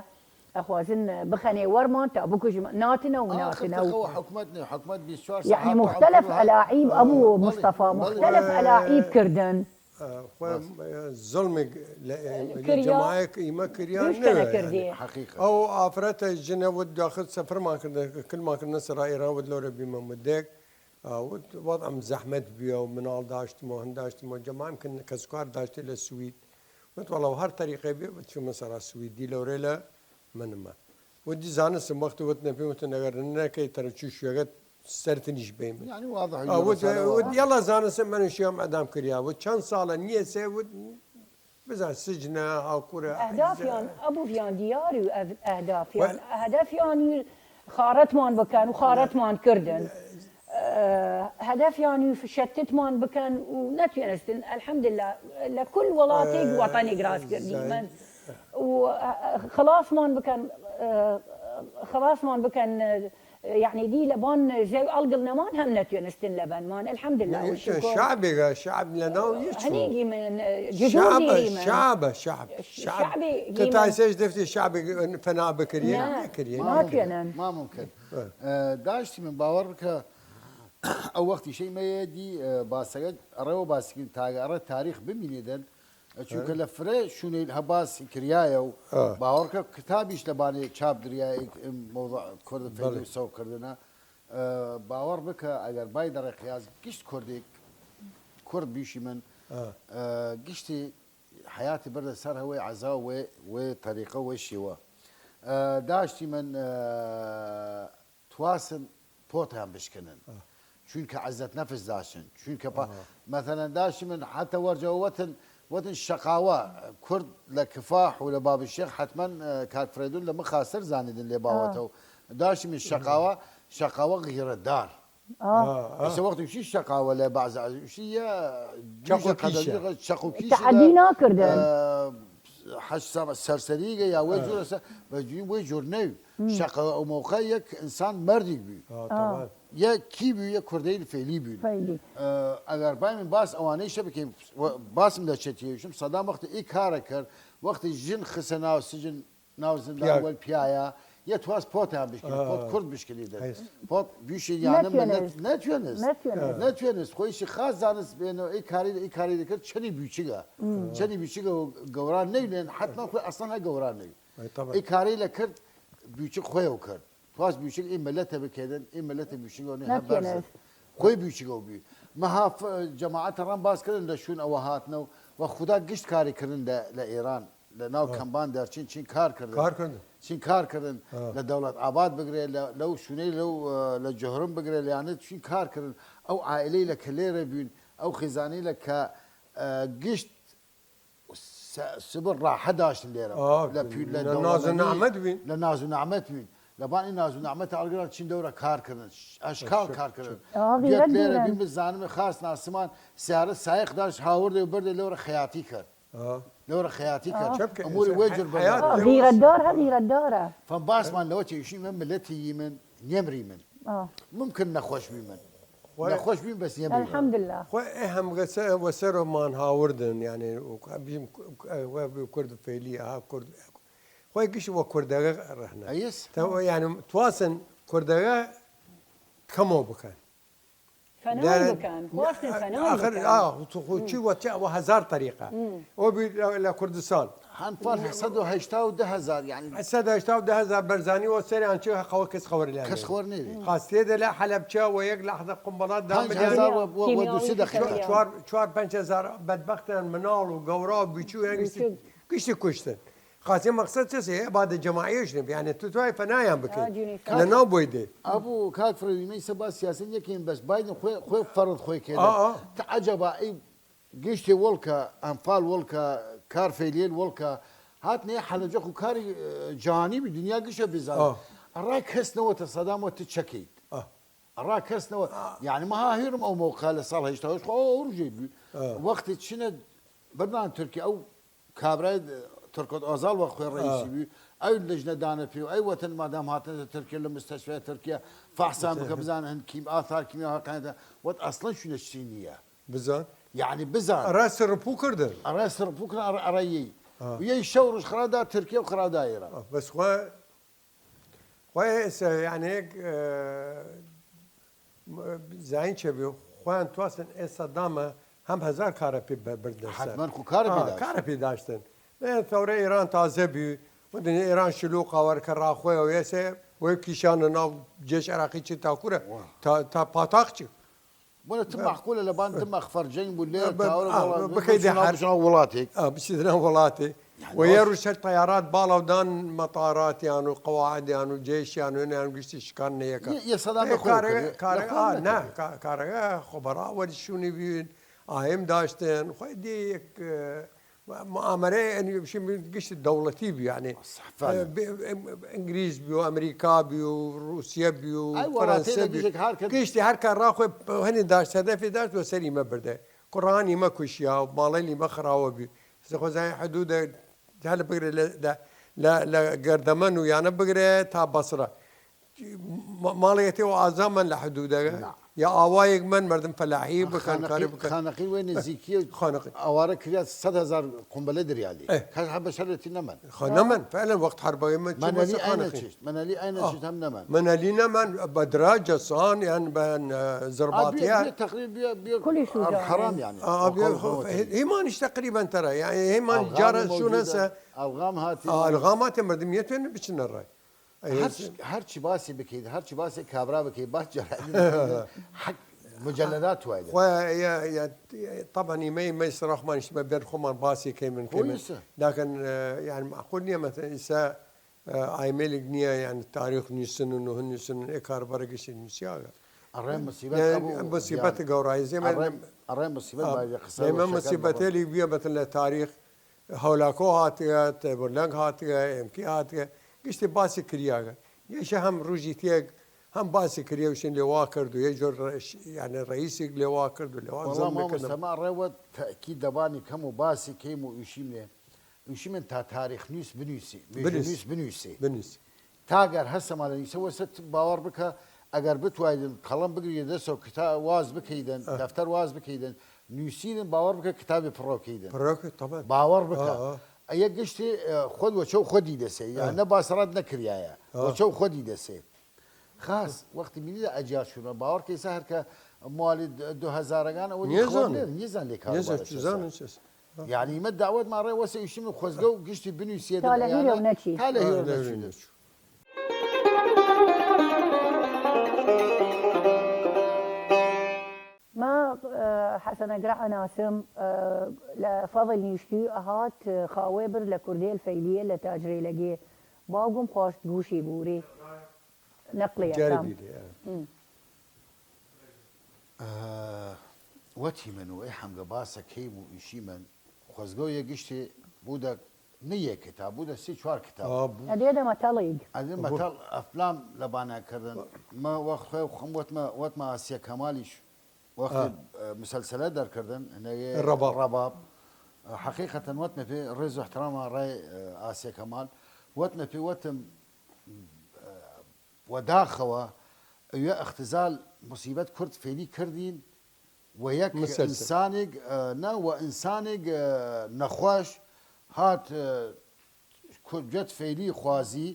ئەخوازن بخەنێ وەرمان تا بکوژم ناتنە و ناتنە و یەعنی مختلف ئەلاعیب ئەبوو مستەفا مختلف ئەلاعیب کردن زڵمێک لە جەماعەک ئیمە کریان ئەو ئافرەتە ژنە وت داخل سەفرمان کردن کلمان کردنە سەرا ئێران وت لەورە بیمە مدێک وت وەضعم زەحمەت بیە و مناڵ داشتمەوە هەن داشتمەوە جەماعەم کردن کەسوکار داشتێ لە سوید وت وەڵا هەر تەریقێ بێ بچوومە سەرا سویدی لەورێ لە منمە وت دی زانستم وەخت وت نەپی وتن ئەگەر نەکەی تەرە چووشیەگەت سەرتنیش بێمن یەڵا زانستم من شیام ئەدام کریا وت چەند ساڵە نییە سێ وت بزان سجنە هاوکورە ئەهدافیان ئەبوویان دیاری و ئەهدافیان ئەهدافیان خارەتمان بکەن و خارەتمان کردن هەدەفیانی فشەتتمان بکەن و نەتوێنستن الحمدللە لە کل وڵاتێک وەتانێک ڕاست کردیمن و خلاصمان بکەن خلاصمان بکەن یعنی دی لەبان زەو ئەڵگڵ نەمان هەم نەتوێنستن لەبەنمان الحمدللە شعبێگە شعب لەناو هەنیگی من شعبە شعب شعب تاسێش دەفتی شعبێگ فەنا بکرێ ناکرێ ناتوێنن مامون کرد داشتی من باوەڕ بکە ئەو وەختی شەی مەیە دی باسەگە ئەڕێوە باسیکن تاگە ئەڕێ تاریخ بمینێدن چونکە لە فرە شوونەیل هەباسی کریایە و باوەڕکە کتابیش لە بانێ چاپ دریایەک مەوضوع کورد فەیلی و سەو کردنە باوەڕ بکە ئەگەر بای دەڕێ قیاس گشت کوردێک کورد بیشی من گشتی حیاتی بردە سەر هەوەی عەزا وێ وێ تەریقە وێ شێوە داشتی من تواسن پۆتیان بشکنن چونکە عزت نفس داشتن چونکە پا مثلا داشتی من حتی ورجە وتن وتن شقاوە کورد لە کفاح و لە باب الشیخ حتما کاک فرەیدون لە مخاسر زانیدن لێ باوەتەوە داشتی من شقاوە شقاوە غیرە دار ئەسە وەختی شی شقاوە لە بعض شی چەق و کیش چەق و کیش تعدی ناکردن حەج سەرسەریگە یا وەی جوورەسە، بە جوی وەی جوور نەوی. شەقە ئەو مەوقە یەک ئنسان مەردیگ بوی. یە کی بوی؟ یە کوردەیل فەیلی بوین. ئەگەر بایمن باس ئەوانەیشە بکەیم، باسم لە چەتیەیشم، سەدام وەختی ئی کارە کرد، وەختی ژن خسە ناو سجن، ناو زندان وەل پیایا، یە تواس پۆتان بشکنی، پۆت کورد بشکنی دەر. پۆت بویشی یانە مە نەتوێنست. نەتوێنست. نەتوێنست. خویشی خاس زانست بێنەوە، ئی کاری، ئی کاری دەکرد، چەنی بویچگە. چەنی بویچگە و گەوران نەیلێن، حتما خوی ئەسڵەن هە گەوران نەوی. ئی کاری لە کرد، بویچگ خویەو کرد. تواس بویچگ ئی ملەتە بکێدن، ئی ملەتە بویچگەو نەی هە بەرزە. خوی بویچگەو بی. مەها جەماعەت تەڕان باس کردن لە شوون ئەوە هاتنەو و خودا گشت کاری کردن لە، لە ئێران. لە ناو کەمبان دەرچین چین کار کردن. کار کردن. چین کار کردن. لە دەوڵەت ئاباد بگرێ، لە، لەو شوونەی لەو، ئە، لە جهرم بگرێ، لە یانە چین کار کردن. ئەو عائلەی لە کە لێرە بوین، ئەو خیزانی لە کە، ئە، گشت س-، سبر راحە داشتن لێرە. لە پیو-، لە ناز و نعمەت بین. لە ناز و نعمەت بین. لە بان ئی ناز و نعمەت ئەڵگران چین دەورە کار کردن. ئەشکال کار کردن. بیەت لێرە بین بزانم خاس ناسمان سیارە سایق داشت هاوردێ و بردێ لەورە خەیاتی کرد. لەورە خەیاتی کرد. ئەموری وەی جور بەرنامە. غیرەتدار، هە غیرەتدارە. فەم باسمان لەوە چێشیم، ئێمە ملەتی ییمن، نێمریمن. ممکن نەخوەش بیمن. نەخوەش بیم بەس نێمریمن. الحمدلله. خۆ ئێ هەمگەسە وەسەرمان هاوردن، یعنی، و بیم، و بیم کورد فەیلی، ها کورد. خۆی گشت وە کوردەگە رەهنە. ئەیس. تا، یعنی، تواسن کوردەگە کەمەو بکەن. فەنای بکەن، خواستن فەنای بکەن. ئا، تو خو چی وە چی وە هەزار تەریقە. ئەو بی لە، لە کوردستان. هەنفال سەد و هەشتا و دە هەزار، یعنی. سەد و هەشتا و دە هەزار بەرزانی وە سەریان چی هەقەوە کەس خەوەر لیان کەس خەوەر نەوی. خاستێ دە لە حەلەبچە وە یەک لەحظە قنبڵە دام پەنج هەزار وە، وە، وە دو سێ دەقیقە. چوار، چوار پەنج هەزار بەدبەختیان مناڵ و گەورا و بچوو یان گشتی، گشتی کوشتن. خاسی مەقسەد چەسێ؟ ئێ بادە جەماعیش نەبی، یعنی تو توای فەنایان بکەی. لە ناو بۆی دێ. ئەبوو کاک فرەوی مەی سە باس سیاسەت یەکین بەس بایدن خوێ، خوێ فەرد خوێ کێدە. تا عەجەبا ئی گشتێ وەڵکە، ئەنفال وەڵکە، کار فەیلیەیل وەڵکە، هاتنە یە حەلەبجە خو کاری، ئە، جهانی بی، دنیا گشە بزان. ئەڕا کەس نەوەتە سەدام وە تو چەکەید. ئەڕا کەس نەوە. یعنی مە ها هیرم ئەو مەوقە لە ساڵ هەشتا و هەشت خو ئەو، ئەو ڕژەی بی. وەختی چینە بردان تورکیا ئەو کابرای ترکۆت ئۆزال وە خوێ ڕەیسی بی، ئەو لجنە دانە پێ و ئەی وەتن مادام هاتنە ترکیا لە مستەشفەی ترکیا فەحسان بکە بزان هەن کیم ئاثار کیمیا هەقانەتە وەت ئەسڵەن شوونە چی نییە. بزان. یعنی بزان. ئەڕا سرپو کردن. ئەڕا سرپو کردن، ئەڕا، ئەڕا یەی. و یەی شەو ڕژ خرادا ترکیا و خرادا ئێران. بەس خوا خۆی ئێسە، یانێک، ئە، م-، زاین چێ بی، خۆیان تواستن ئێ سەدامە هەم هەزار کارە پێ بە-، بردن سەر. حتماً خو کارە پێ داشت. کارە پێ داشتن. ئێ، تەورە ئێران تازە بی، و دنیا ئێران شلوق هاوەر کە ڕاخۆی و ئێسە، وەی کیشانە ناو جێش عراقی چی تا کورە، تا، تا پاتاق چی. بۆنە تو معقولە لە بان تو مەخفەر جەنگ بوو لێ تاورە بکەی دە هەر وڵاتێک. ئا، بچی دە وڵاتێ. و یە روش هەر تەیارات باڵاو دان مەتاراتیان و قەواعدیان و جێشیان و هێنیان گشتی شکان نەیەکە. یە سەدام ئێ، کارەگە، کارەگە، ئا، نە، کا-، کارەگە خۆ بەڕا وەری شوونی بین، ئایم داشتن، خۆی دێ یەک، ئە، مؤامرە، یعنی، بشیم گشت دەوڵەتی بی، یعنی، ئە، ب-، ئە، ئینگلیز بی و ئەمریکا بی و رووسیا بی و فەرەنسا بی. گشتی هەر کار ڕاخۆی هەنی داشت، هەدەفی داشت و سەری مە بردە. کوڕانی مە کوشیا و ماڵەیلی مە خراوە بی. زە خۆزای حدودە، هەلە بگرێ لە، لە، لە، لە گەردەمەن و یانە بگرێ تا بەسرە. ما-، ماڵێتێ و ئازامەن لە حدودەگە. یا ئاوایەک من مردم فەلاحی بکەن، کاری بکەن. خانەقین وێ نزیکی خانەقین. ئاوارە کریا سەد هەزار قنبلە دریالی. کەس هەبە شەرێتی نەمەن. خۆ نەمەن، فعلاً وەخت حربەوەی من چوومە مەنەلی ئاینە چیشت، مەنەلی ئاینە چیشت هەم نەمەن. مەنەلی نەمەن، بەدرا جەسان یان بە، ئە، زرباتیە. تقریب بیا، بیا، کلی شوجاع حرام یعنی. هیمانش تقریباً ترە، یعنی هیمان جارە شوونەسە. ئەلغام هاتی. ئەلغام هاتی مردم یەتوێن بچنە ڕای. هەر، هەر چی باسی بکەیت، هەر چی باسی کابرا بکەیت، باس جەرائم بکەیت، حەق مجلدات وای لێ. خۆ یا، یا، یا، طبعاً ئیمە، ئیمە ئیسە ڕاخمان ئیشتمە بێن خۆمان باسی کەیمن، کەیمن. لەکن، ئە، یعنی معقول نییە، مەسەلەن، ئیسە، ئە، ئایمێلێک نییە، یعنی تاریخ نویسن و نوهن نویسن، ئێ کار بەرە گشتی نویسیاگە. ئەڕێ مصیبەت ئەبوو، مصیبەت گەورایی زێمە. ئەڕێ، ئەڕێ مصیبەت باید قسە ئێمە مصیبەتێلی بیە بەتن لە تاریخ هەولاکۆ هاتگە، تێبرلەنگ هاتگە، ئێمکی هاتگە، گشتی باسی کریاگە. یەیشە هەم روژی تێگ، هەم باسی کریاوشین لێوا کرد و یە جۆر ڕێش-، یعنی ڕئیسێک لێوا کرد و لێوا وەڵا زەم مامۆستا، ما ڕێوە تەئکید دەبانی کەم و باسی کەیم و ئیشیم لێ. ئویشیمن تا تاریخ نویس بنویسی، مێژوو نویس بنویسی. بنویسی. تا گەر هەسەما لە نویسە وەسە، ت-، باوەڕ بکە، ئەگەر بتوایدن قەڵەم بگریدە دەسەو، کتا-، واز بکەیدن، دەفتەر واز بکەیدن، نویسینن، باوەڕ بکە کتابێ پڕۆکەیدن. پڕۆکە، تەبەن. باوەڕ بکە. ئەیە گشتی، ئە، خود وەچەو خودی دەسێ، یا نە باسەڕات نەکریایە. وەچەو خودی دەسێ. خاس وەختی مینی لە ئەجیا چوونە، باوەڕ کەیسە هەر کە موالی د-، دو هەزارەگان ئەوە نیزان. نیزان لێ کار نیزان، وارە چیزان چەسە. یعنی، مە داوەت ما ڕێ وەسە ئیشتیم خوەزگە و گشتی بنویسیە تا لە هیرە و نەچی. تا لە هیرە و نەچی. ما، ئە، حەسەنەگرە ئەناسم، ئە، لە فەضل نیشتی ئەهات، ئە، خاوێ بر لە کوردێل فەیلیە لە تاجرێلەگێ. باوگم خواشت گوشی بوری. نەقلی جاری ئەکەم. بیلی، ئە. ئە، وەتی من و ئەی حەمگە باسە کەیم و ئیشی من خوەزگەو یە گشتی بوودە نە یەک کتاب، بوودە سی چوار کتاب. ئەدێ دەمە تەڵیگ. ئەدێ مەتەڵ ئەفلام لە بانە کردن. مە وەخت خوێ خم وەتمە، وەتمە ئاسیە کەمالیش وەختی، ئە، مسەلسەلە دەرکردن، هەنەیە ڕەباب. ڕەباب. ئە، حەقیقەتەن وەتمە پێ ڕێز و احترامە ڕای، ئە، ئاسیە کەمال. وەتمە پێ وەتم، ئە، وەداخەوە، ئەوێ ئەختزال مصیبەت کورد فێلی کردین، و یەک مسەلسەل. ئنسانێگ، ئە، نە، و ئنسانێگ، ئە، نەخوەش هات، ئە، کو-، جەت فەیلی خوازی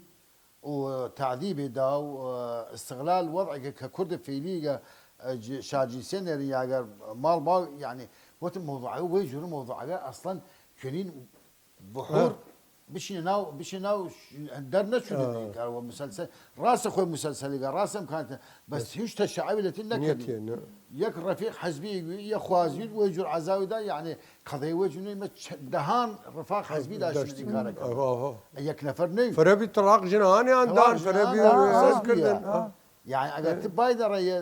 و تعذیبێ دا و، ئە، استغلال وەضعێگە کە کورد فەیلیگە، ئە، ج-، شاجینسیە نێرن یاگەر ماڵ باو، یعنی، وەتم مەوضوعەگە وەی جوور مەوضوعەگە ئەسڵەن چنین بحور بشینە ناو، بشینە ناو ش-، دەر نەچوودن ئە. ئەی کار وە مسەلسەل. ڕاستە خوەی مسەلسەلیگە، ڕاستە ئمکانتە، بەس هیچ تەشعەوی لەتی نەکردی. یەک ڕەفیق حەزبی یە خوازی وەی جوور عەزاوی دا، یعنی، قەضەی وەی جوور نەی مە چ-، دەهان ڕفاق حەزبی داشتن کارەکە. یەک نەفەر نەی. فرەبی تەڵاق ژنانیان دان، فرەبی ئەساس کردن. یعنی، ئەگەر ت بایدە ڕێ،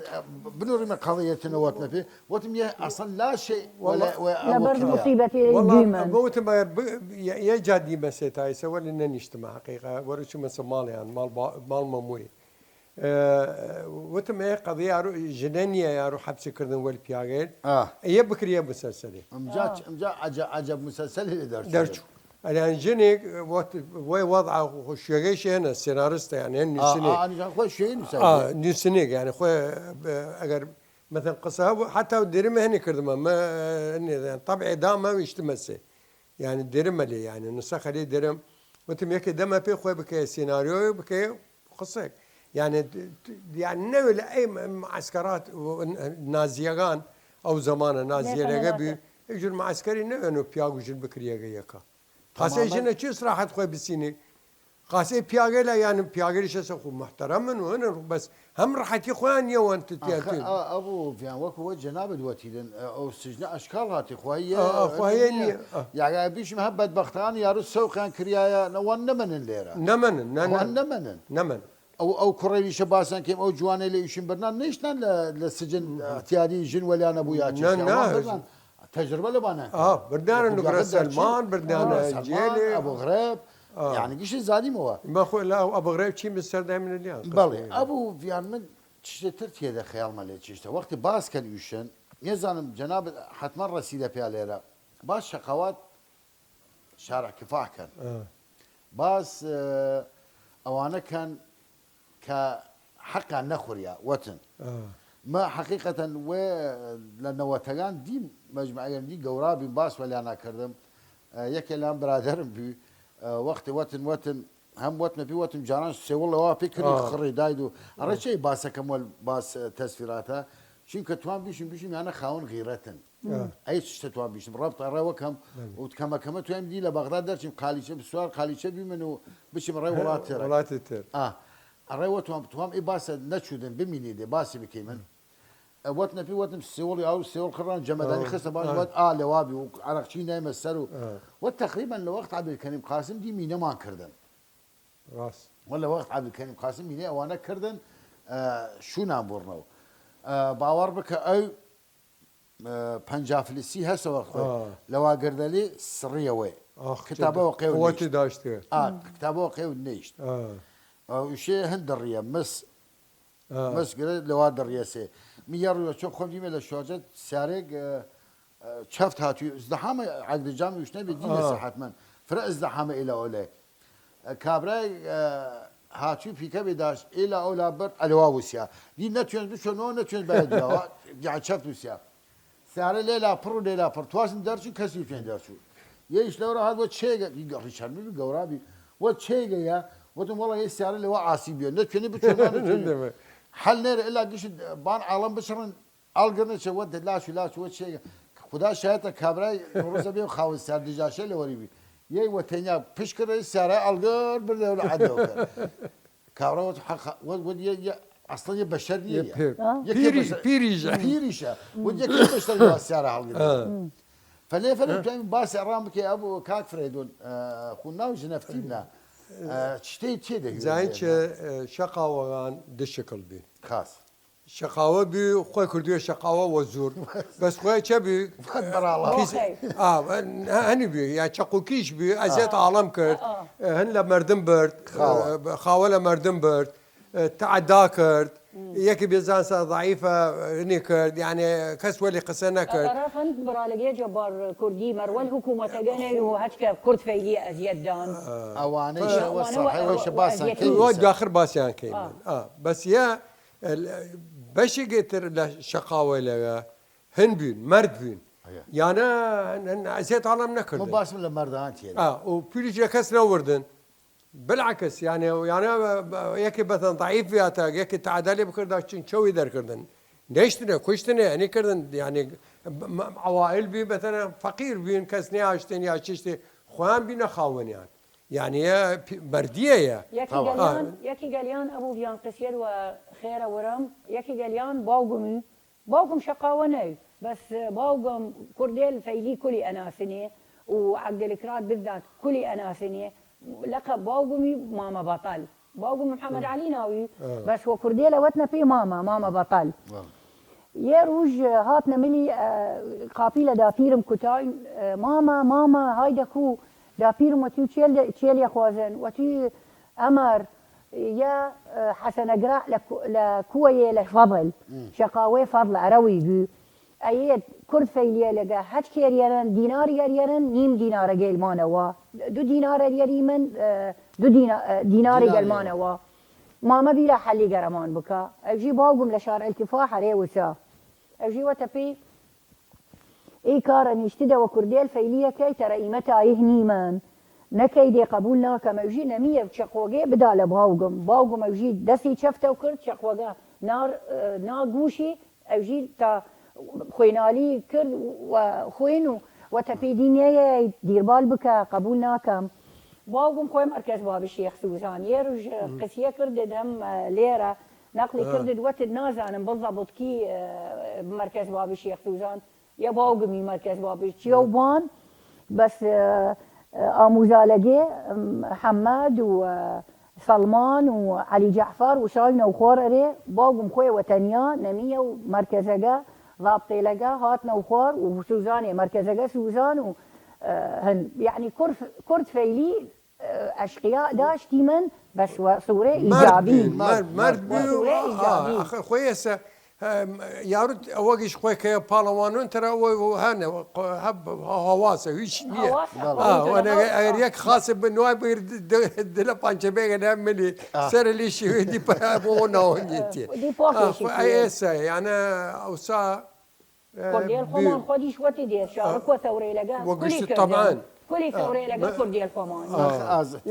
بنوڕیمە قەضیەتنە وەتمە پێ، وەتم یە ئەسڵەن لا شەی وەلا، وە لەبەر مصیبەتی وەڵا، دیمەن. بەوتم ئەگەر ب-، یە، یە جا دیمە سێ تایسە، وەلی نەنیشتمە حەقیقە، وەرە چوومە سە ماڵیان، ماڵ با-، ماڵ مەموی. ئە، وتم ئێ قەضیە یارو ژنە نییە، یارو حەبسی کردن وەل پیاگەیل. ئە. یە بکریە مسەلسەلی. ئەمجا، ئەمجا عەجە-، عەجەب مسەلسەلی لێ دەرچوو. دەرچوو. ئەلیان ژنێک وەت-، وەی وەضع خۆ شوێگەی شێنە سێناریستە، یان هێن نووسینێک. ئا، ئا، ئا، خۆ شوێگەی نووسینێک. ئا، نووسینێک، یعنی خۆ، ئە، ئەگەر مەسەلەن قسە هەبوو، حتا درمە هەنی کردمە، مە، ئە، نێ، یان طبعێ دامە ویشتمە سێ. یعنی درمە لێ، یعنی نسخە لێ درم. وتم یەکێ دەمە پێ خۆی بکەیە سێناریۆ بکەیە قسەک. یعنی، یعنی نەوێ لە ئەی معسکرات نازیەگان، ئەو زەمانە نازیەگە بی، ئیجور معسکری نەوێن و پیاگ و ژن بکریەگە یەکە. خاسێ ژنە چی ئیسراحەت خوەی بسینی؟ خاسێ پیاگەی لە، یانم پیاگەیش هەسە خو محتەرەمن و هەنە، بەس هەم ڕەحەتی خوەیان نیەوەن تتیاتن. ئەبوو ڤیان وەکو وە جەنابت وەتیدن، ئەو سجنە ئەشکاڵ هاتی خوەیە، ئە، ئە، خوەیە نیە. ئە. یاگە بیشم هە بەدبەختان یارو سەوقیان کریایە، نەوان نەمەنن لێرە. نەمەنن، نە، نە. نەوان نەمەنن. نەمەن. ئەو، ئەو کوڕەیلیشە باسان کەیم، ئەو جوانەی لە ئیشین برنان نیشتن لە، لە سجن ئەتیادی ژن وەلیانە بوو یا چی. نە، نە. تەجربە لە بانە. ئا، بردانە نگرە سەلمان، بردانە جێلێ. ئەبو غرێب. ئا. یعنی گشتی زانیمەوە. بەخۆ لە ئەبو غرێب چی من سەردای منە لیان. بەڵێ، ئەبوو ڤیان من چشتێ تر تێدە خەیاڵمە لێ چشتە. وەختی باس کەن ئیشن، نێزانم جەناب حەتمەن ڕەسیدە پیا لێرە. باس شەقاوات شارع کفاح کەن. ئا. باس، ئە، ئەوانە کەن کە حەقان نەخوریا، وەتن. ئا. مە حەقیقەتەن وێ لە نەوەتەگان دیم مەجموعەگەن دی گەورا بیم باس وەلیانا کردم. ئە، یەکێ لام برادرم بی، ئە، وەختی وەتن، وەتن، هەم وەتنە پی وەتم جاران سێوڵ لەوا فکری ئا. خڕی داید و ئەڕێ چەی باسەکەم وەل باس، ئە، تەسفیراتە. چونکە توان بیشم، بیشم یانە خاون غیرەتن. ئا. ئەی چشتە توان بیشم، ڕەبت ئەڕێ وەکەم، بەڵێ. و کەمە کەمە تویم دی لە بەغداد دەرچم قالیچە، بسوار قالیچە بیمن و بچم ڕێ وڵات تر. وڵاتی تر. ئا. ئەڕێ وە توام، توام ئی باسە نەچودن بمینی دێ، باسی بکەیمن. ئە، وەت نەپی وەتم سێوڵی ئاو، سێوڵ خڕان جەمەدانی ئا. خستە باش، ئا. وەت ئا لەوا بی و عەرەقچی نایمە سەر و، ئا. وەت تەقریبەن لە وەخت عەبدولکەریم قاسم دی مینەمان کردن. ڕاست. وە لە وەخت عەبدولکەریم قاسم مینەی ئەوانە کردن، ئە، شوونان بوڕنەوە. ئە، باوەڕ بکە ئەو ئە، پەنجا فلسی هەسەوە خوێ. ئا. لەوا گردەلی سڕیەوەی. ئاخ، کتابەوە قێو قوەتی نیشت. داشتێ. ئا، کتابەوە قێو نیشت. ئا. ئەو ئیشێ هەند دڕیە، مس. ئا. مس گرە لەوا دڕیە سێ. می یە ڕویە چۆن خۆم دیمە لە شۆجە سارێگ، ئە، ئە، چەفت هاتوی، زدەحامە عەگدە جام ویشتە بێ دینە ئا. سەحەت من. فرە ئزدەحامە ئیلا ئۆلێ. کابرای هاتوی پیکەبی داشت ئیلا ئۆلا برد ئەلوا وسیا، دی نەتوێن بچۆن نەتوێن بایە دراوە. یان چەفت وسیا سارە لێلا پڕ و لێلا پڕ تواسن دەرچوو کەسی توێن دەرچوو. یەیش لەورا هات وە چێگە ڕیچارد بی گەورابی وە چێگە یا وتم وەڵا یە سارە لەوە ئاسی بیۆ نەتوێنی بچۆن نەتوێنی. حەل نێرە ئەلا گشت بان عاڵم بچڕن ئاڵگرنە چە وە لاچ و لاچ وە چێگە. خودا شایەتە کابرای ڕۆزە بێ خاوە سار دژاشە لە وەری بی یەی وە تەنیا پشکرە سارە ئاڵگەر بردە لە عەدەوە. کابرا وت حەق وە وە یە یە ئەسڵەن یە بەشەر نیە یە. یە پێ- یەکێ پیری- بەشەر- پیریژە پیریشە وە یەکێ بەشەر لە سارە هەڵگرە. فەلێ فەلێ توانیم باسی ئەڕام بکەی ئەبوو کاک فرەیدون. خو ناو ژنەفتی بنا چتەی تێ دەهوێ زانین چە شەقاوەغان دشکڵ بی خاس. شەقاوە بی خوی کردویە شەقاوە وە زور. بەس خوی چە بی؟ بەراڵا. پیس- ئا، هەنی بی یا چەقوکیش بی ئەزیەت ئاڵم کرد. هەن لە مردم برد. خاوە لە مردم برد. تعدا کرد. یەکی بێزان سە ضعیفە هەنی کرد یعنی کەس وەلی قسە نەکرد. ئەڕەفەند بڕالگێ جەبار کوردی مەروەل حکوومەتەگە نەی و هەچکە کورد فەیلی ئەزیەت دان. ئەوانەی ئەوانە شەوە وە- سەحەوەی وە شە باسیان ئەزیەتی کەی وە داخر باسیان کەیمن. ئا، بەس یە بەشێگێ تر لە شەقاوەیلەگە هن بوین مەرد بوین. یانە ئەزیەت ئاڵم نەکردن. باسم لە مەردان تێ ئا و پیریش لە کەس نەوردن. بالعکس یانە یانە یەکی بەتەن ضعیف یاتە یەکی تعدالی بکردا چین چەوی دەرکردن. نشتنە کوشتنە ئەنی کردن یعنی عوائل بی بەتەنە فەقیر بین کەس نیاشتن یا چشتی خوان بینە خاوەنیان. یعنی مەردیە یە. یەکی گەلیان یەکی گەلیان ئەبوو بیان قسیەر وە خێرە ورم یەکی گەلیان باوگمی باوگم شەقاوە نەوی بەس باوگم کوردێل فەیلی کولی ئەناسنێ و عەگدەلکرات بزات کولی ئەناسنێ. لەقە باوگمی مامە بەتەل باوگم محەمەد عەلی ناوی بەس وە کوردێلە وەتنە پێ مامە مامە بەتەل. یە رووژ هاتنە ملی قاپیلە داپیرم کوتای مامە مامە هایدە کو داپیرم وەتی و چێل چێل یە خوازن وەتی ئەمەر یە حەسەنەگرا لە کوەیێ لە فەضل شەقاوەێ فەضل ئەرەوی بی ئەیێد کورد فەیلیە لەگە هەچ کێریەرن دیناری یەریەرن نیم دینارەگەیل مانەوە دو دینارە یەریمن دو دیناری گەلمانەوە. مامە بیرا حەلی گەرەمان بکە ئەوژی باوگم لە شار التفاح هەرێ وسە ئەوژی وەتە پی ئی کارە نیشتدە وە کوردێل فەیلیە کەی تەرە ئیمە تایه نیمەن نەکەی دێ قەبول ناکەم ئەوژی نەمیە چەقۆگێ بدا لە باوگم باوگم ئەوژی دەسی چەفتەو کرد چەقۆگە نار ناگوشی ئەوژی تا خوینالی کرد وە خوین و وەتە پی دینیەیە دیربال بکە قەبول ناکەم. باوگم خوی مەرکەز بابی شێخ سوزان یێ روژ قسیە کردد هەم لێرە نەقلی کردد وەتد نازانم بڵزەبڵت کی مەرکەز بابی شێخ سوزان یە باوگمی مەرکەز بابی چیەو بان بەس ئاموزالەگێ حەماد و سەڵمان و عەلی جەعفەر وشاینە و خوەڕ ئەرێ باوگم خوێ وەتەنیا نەمیە و مەرکەزەگە ڵابتێلەگە هاتنە و خوەڕ و سوزانێ مەرکەزەگە سوزان و هەن یەعنی کورد فەیلی ئەشقیا داشتیمن بەس وە سوورەی ئیجابی. مەرد بی و ئاخر خوەی ئێسە یاروت ئەوەگیش خوەی کە پاڵەوانون ترە ئەوە هەنە هەواسە هیچ نیە. ئەگەر یەک خاسە بە نوای بگیر دلە پانچە بێگە نە ملی سەر لی شێوێ دی پە بۆ ناوەنگێتی ئێسە یانە ئەوسا کوردێل خۆمان خۆدیش وەتی دێ شارکوە تەورەیلەگە کولی کردن کولی تەورەیلەگە کوردێل خۆمان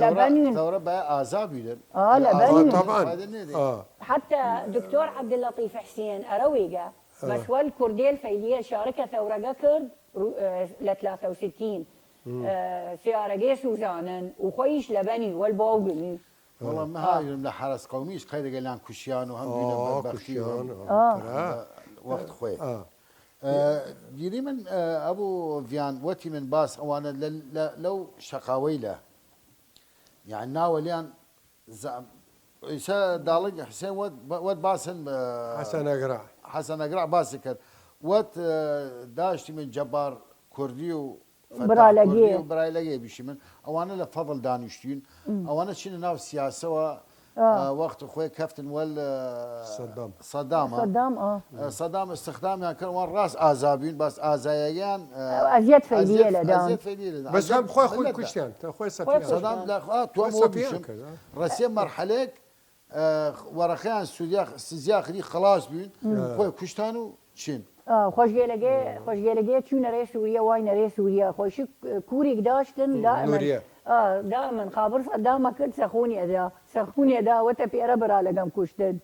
لەبەنی تەورە بە ئازا بیدن ئا لەبەنی طبعا فایدە نێدێ. ئا حتى دکتۆر عەبدلەتیف حسێن ئەرەویگە بەس وەل کوردێل فەیلیە شارکە تەورەگە کرد لە تلاتە و ستین سیارەگەی سوزانن و خۆیش لەبەنی وەل باوگمی. وەڵا مە هاویرم لە حەرەس قەومیش قەیرەگە لان کوشیان و هەم دوینە بەدبەختی و هەم وەخت خوێ. دیری من ئەبوو ڤیان وەتی من باس ئەوانە لەو شەقاوەیلە یان ناوەلیان ئیسە داڵگ حسێن وەت وەت باسن حەسەنەگرا حەسەنەگرا باسی کرد وەت داشتی من جەبار کوردی و برالەگێ برایلەگێ بیشی من ئەوانە لە فەضل دانیشتین ئەوانە چینە ناو سیاسەوە ئا. ئە، وەخت خوەی کەفتن وەل، ئە، سەدام. سەدام، ئا. سەدام، ئا. ئە، سەدام استخدامیان کرد، وان ڕاس ئازا بوین، بەس ئازایەگیان، ئە، ئەزیەت فەیلیە ئەزیەت، لەدان. ئەزیەت فەیلیە لەدان. بەس ئەزیەت هەم خوەی خوەی ملەت دا. کوشتیان، تا خوەی خوەی سەپیان. سەدام کوشتیان. لە، ئا، تو خوەی مۆ سەپیان بیشن. کرد، ئا. ڕەسیە مەرحەلەیگ، ئە، وەرەخیان سوزیا، سزیا خری خلاص بوین، ئە. خوەی کوشتان و چین. ئا، خوەشگێلەگەێ، خوەشگێلەگەێ چوو نەرێ سووریە، وای نەرێ سووریە. خوەیشی کوریگ داشتن، دائمەن. نوریە. ئا، دائمەن خابر سەدامە کرد سەخونیە دا. سەخونیە دا، وەتە پێرە برا لەگەم کوشتن.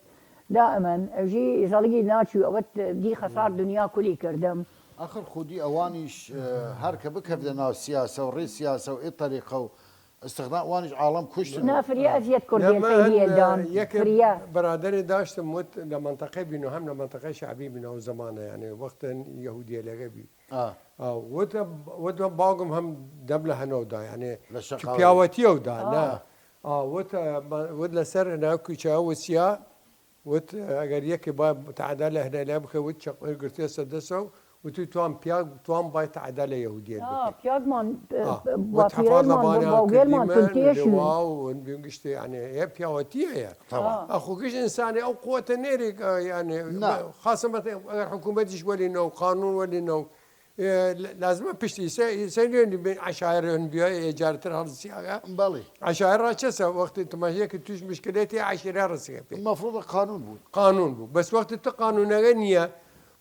دائمەن، ژی زەڵگی ناچوو، ئەوەت دی خەسار دنیا کولی کردم. ئاخر خودی ئەوانیش، ئە، هەر کە بکەفتە ناو سیاسە و ڕێ سیاسە و ئێ تەریقە و استخدام وانیش عاڵەم کوشتن. نا، فریا ئەزیەت کوردێن، نەمە، فەیلیە ئە، دان. یەکێ فریا. برادەرێ داشتم، وت لە منطقەی بینو، هەم لە منطقەی شعبی بینو ئەو زەمانە، یعنی وەختن یەهودیەلەگە بی. ئا. ئا، وت، وت باوگم هەم دەم لە هەنەو دا، یعنی لە چ شەقاوی. پیاوەتیەو دا، ئا. نا. ئا، وت، ئە، وت لەسەر هەنە کوچە وسیا، وت، ئەگەر یەکێ با تعدا لە هەنەلە بکە، وت چەقۆی گرتێسە دەسەو، وتی توان پیاگ، توان بای تعدا لە یەهودیەت ئا، بکە. پیاگمان، ئا، ئە، وت حەفاظ لە باپیرەلمان، بانە باوگێلمان کردیمە، تورکێشی. لواو، و گشتی، یعنی، یە پیاوەتیە یە. تەمام. ئا. ئەخو گشت ئینسانی ئەو قووەتە نێری، ئە، یعنی، نا. خاصە مەتە، ئەگەر حکوومەتیش وەلی نەو، قانون وەلی نەو، ئێ، ل-، لازمە پشتی سە-، سەیرێنی بین عشایرێن بیا، ئێ جارتر هەڵسیاگە. بەڵێ. عشایر ڕاچەسە وەختی تماشەیە کە توش مشکلێتی عشیرە ڕسیە پێ. مەفروضە قانون بوو. قانون بوو. بەس وەختی تو قانونەگە نییە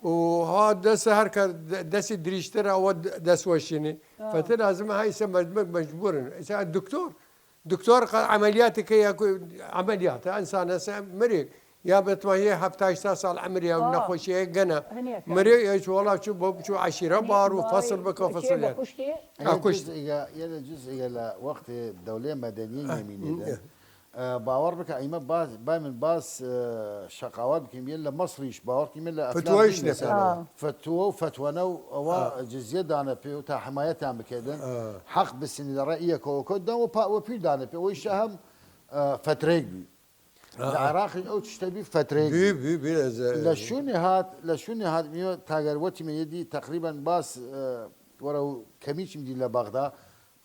و ها دەس هەر کە د-، دەسی دریشتر ئەوە د-، دەس وەشینی. ئا. فەتە لازمە هایسە مەجبور-، مەجبورن. ئیسا دکتۆر دکتۆر قە-، عملیاتی کە یا کو-، عملیات، ئینسان هەسە مریگ. یا بتوانێ هەفتا هەشتا ساڵ عمری و ئا. نەخۆشیە گەنە. هەنێ کە. مریگ، یا چووڵا چوو بۆ بچوو عشیرە بار و باوی فەسڵ بکە و کێ فەسڵ بە یاد. کوشتی؟ ئە، ئە، کوشت. جزئیگە، یەنە جزئیگە لە وەخت دەولێ مەدەنی ئە، نەمینێدن. ئە. ئە، باوەڕ بکە، ئیمە باس، بای من باس، ئە، شەقاوات بکەیم، یەن لە مەسڕیش باوەڕ کەیم، یەن لە ئەفلام فتوایش دین لەسەر. ئە. فتوە و فتوەنە و ئەوە ئە. جزیە دانە پێ و تا حمایەتان بکەدن. ئە. حەق بسنی لە ڕێ یەکەوە کۆ دەن و پا-، وە پیر دانە پێ. وەیشە هەم، ئە، فترەیگ بی. ئە. لە عراقیش ئەو چشتە بی فترەیگ بی، بی. بی، بی، لە زە-، لە شوونی هات، لە شوونی هات میوە تاگەر وەتی مە یەدی تەقریبەن باس، ئە، وەرە و کەمیچم دی لە بەغدا.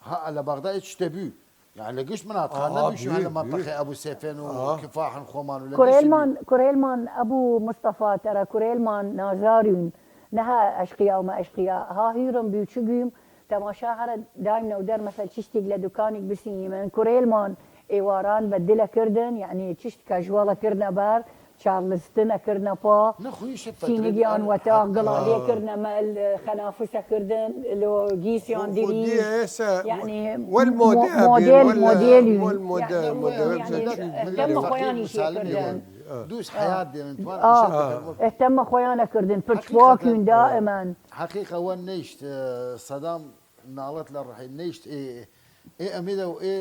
ها، لە بەغدا ئێ چشتە بی. یعنی لە گشت من هات خان ئا، نەبیشم، بی، لە بی. منطقەی ئەبو سێفێن و ئا. کفاحن خۆمان و لە گشت بی. کورێلمان، کورێلمان ئەبو مستەفا تەرە کورێلمان نازاریون. نەها ئەشقیا و مە ئەشقیا. ها هیرم بی و چگویم، تەماشا هەرە دایم نەودەر مەسەل چشتیگ لە دکانیگ بسینیمن. کورێلمان ئێواران بە دلە کردن، یعنی چشت کەژوەڵە کردنە بار، چارلستنە کردنە پا، نە، خویشە فترە سینگیان ئە-، وەتا، ئە-، گڵاڵێ ئە. کردنە مەل، خەنافسە کردن، لۆ گیسیان خو-، خودی دریژ. ئێسە یعنی وەل مۆ-، مۆدێ مۆدێل، وەل، مۆدێلی. وەل مۆدێل، یعنی مۆدێل یعنی چەشنی. ئەتەمە خۆیانی شێ کردن. ئە. دووس حیات دێنن، توان ئا. ئیشە بکەن وەک ئەتەمە خۆیانە کردن، پرچ ئەحیقەت، پاکوین ئە، دائما. حەقیقە وە نیشت، ئە، سەدام ناڵەت لە ڕحی نیشت، ئێ، ئێ ئەمیدە و ئێ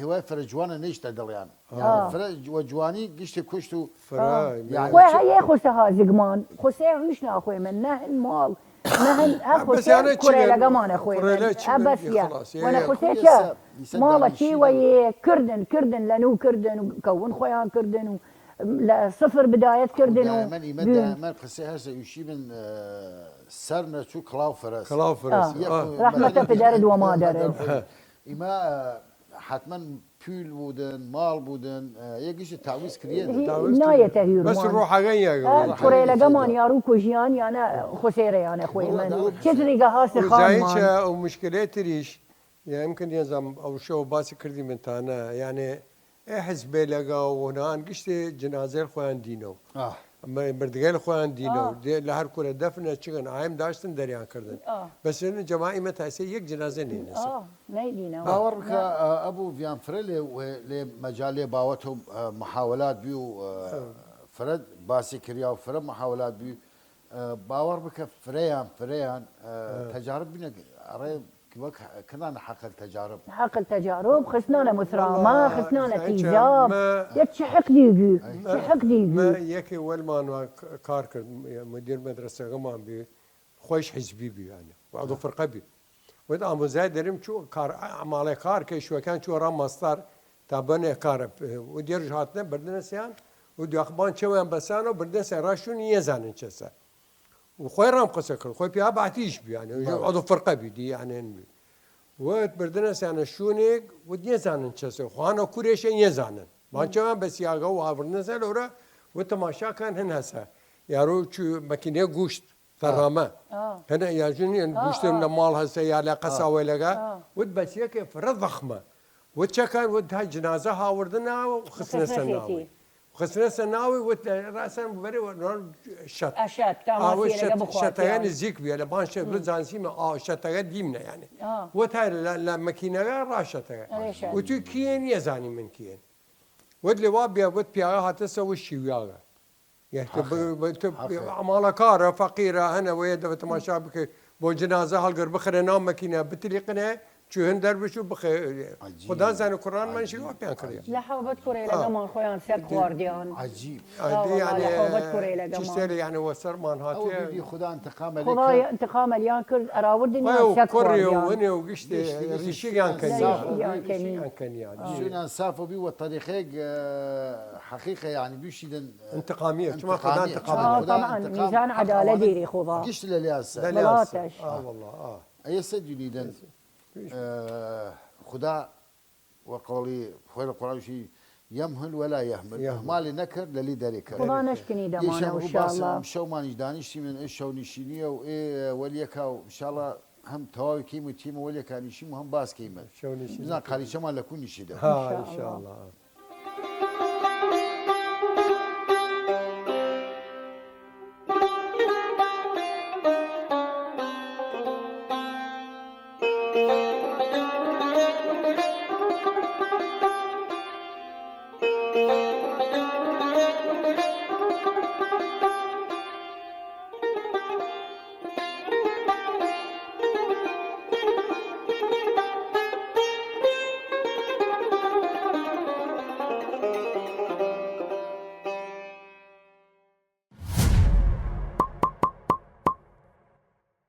هیوای فرە جوانە نیشتە دڵیان. ئا. یعنی فرە وە جوانی گشتی کوشت و فرە، ئا. یعنی خوێ چ- هەیە خوسە هازگمان، خوسێ هیچ ناخوێمن، نە هن ماڵ، نە هن، هە بەس خوسێ یانە چی کورێلەگەمانە خوێمن. کورێلە چی ئە بن؟ بەس یە. خلاص، یە. وەنە یە. خوسێ یە چە؟ سە-، یە سە ماڵە دانیشتن. چی وە یە کردن، کردن لە نو کردن و کەون خۆیان کردن و لە سفر بدایەت کردن و دایمەن ئیمە بوون. دایمەن قسەی هەسە ویشی بن، ئە، سەر نەچوو کڵاو فەرەس. کڵاو فەرەس. ئا. یە ئا. خو-، ڕەحمەتە مەلەکە پدەرد وە مادەرد. ئیمە، ئە، حتمەن پول بودن، ماڵ بودن، ئە، یە گشت تاویز کریەن. هی-، تاویز نایەتە کریەن. هیرمان. بەس ڕۆحەگەن یە ئە، گەوە. کورێلەگەمان یاڕوو کوژیان یانە خوسێرە یانە خوێمن. چتریگە هاسی خانمان. و زایچە و مشکلەی تریش، یا ئیمکن یەزام ئەو شەو باسی کردی من تانە، یعنی ئێ حزبێلەگە و هەنان گشتێ جنازەیل خوەیان دینەو. ئا. م-، مردگەیل خوەیان دینەو. ئا. دێ لە هەر کورە دەفنە چگن ئایم داشتن دەریان کردن. ئا. بەس ئێنە جەماعی مە تاسێ یەک جنازە نینەسە. ئا، نەیدینەوە. باوەڕ بکە، ئە، ئەبوو ڤیان فرە لێ، لێ مەجالێ باوەتە و، ئە، محاولات بی و، ئە، ئە. فرە باسی کریا و فرە محاولات بی. ئە، باوەڕ بکە فرەیان، فرەیان، ئە، ئە. تەجارب بینە، ئەڕێ وەک کنان حەقل تەجارب. حەقل تەجارب، خستنانە مسراما، وەڵا، خستنانە زای تیزاب. مە-، یە چ حەق دیگی، ئەی. چ حەق دیگی. مە یەکێ وەلمان وە ک-، کار کرد، مدیر مەدرسەگەمان بی، خوەیش حزبی بی، یعنی، وە عضو فەرقە بی. وت ئامۆزای دەریم چوو کار، ئەماڵێ کار کە شوەکان چوو ڕا مەستەر تا بەنێ کارە. و دێرژ هاتنە بردنەسیان و دیاخبان چەویان بەسانە و بردنەسیان ڕاشتون یەزانن چەسە. و خوەی ڕام قسە کرد، خوەی پیا باتیش بیانێ، بەڵێ. عضو فەرقە بی، دیانێن بی. وت بردنەسیانە شوونێک، وت یەزانن چەسە، خوانە کورێشە یەزانن. بانچەوان بەسیاگە و هاوردنەسە لەورە، و تەماشا کەن هن هەسە. یارو چو مەکینەیە گوشت، تەڕامە. هەنە یا ژن یەن گوشتم لە ماڵ هەسە یا لە قەساوەیلەگە. وت بەسیەکێ فرە ضەخمە. وت چەکەن؟ وت ها جنازە هاوردنە و خستنەسە ناوی. خستنەسە ناوی، وت لە راسن بەرێ و شەت. ئەشەت، تا ئاوە ماسیەلەگە شەت، بخوات شەتەگە یان. نزیک بیە، لە بان شەت بزانسیمە ئا شەتەگە دیمنە یعنی. وت ها لە، لە مەکینەگە راشەتەگە. ئەرێ شەت. وت و کیەن یەزانی من کیەن. وت لێ وا بیا، وت پیاگە هاتەسە و شیویاگە. یعنی تو ب-، ب-، تو ئەماڵەکارە، فەقیرە، هەنە وەیە دەبە تەماشا بکە، بۆ جنازە هەڵگر بخرە ناو مەکینە، بتلیقنە، چو هن دەربچ و بخە. خدا زانە کوڕان من شیوا پیان کردی. لە حەوبەت کوڕێلەگەمان خۆیان سەر خواردیان. عجیب. ئا، وەڵا، یعنی، لە حەوبەت کوڕێلەگەمان. چیشتێ، یعنی، وە سەرمان هاتیە. ئەو بیبی خدا انتقام خدا انتقام الیان کرد، ئەراوردن یان سەر خواردیان. هنێ و گشتێ، ریشیان کنیان. ریشیان کنیان. سویان ساف و بی وە طریقێک، ئە، حەقیقە، یعنی، دوشیدن انتقامیە، چما خدا انتقام. آه، طبعاً، میزان عدالە دیری خوبا. گشت لە لیاسە. لە لیاسە. آه، والله، آه. ئەیە سە دونیدن، ئە، خدا وە قەوڵی خوێ لە قورآن شی یەمهل وەلا یەهمل. یەهمل. ئهمالی نەکرد، لەلی دەری کرد. خدا نەشکنی دەمانە، ئیشەم ڕوو باسم، انشاءالله. شەومانیش دانیشتیمن، ئێ شەو نشینیە و ئێ وەلیەکا و انشاءالله هەم تەواوی کەیم و تیمە وەلیەکا نیشیم و هەم باس کەیمە. شەو نشینە. بزان قالیچەمان لە کون نشیدە. ها، انشاءالله.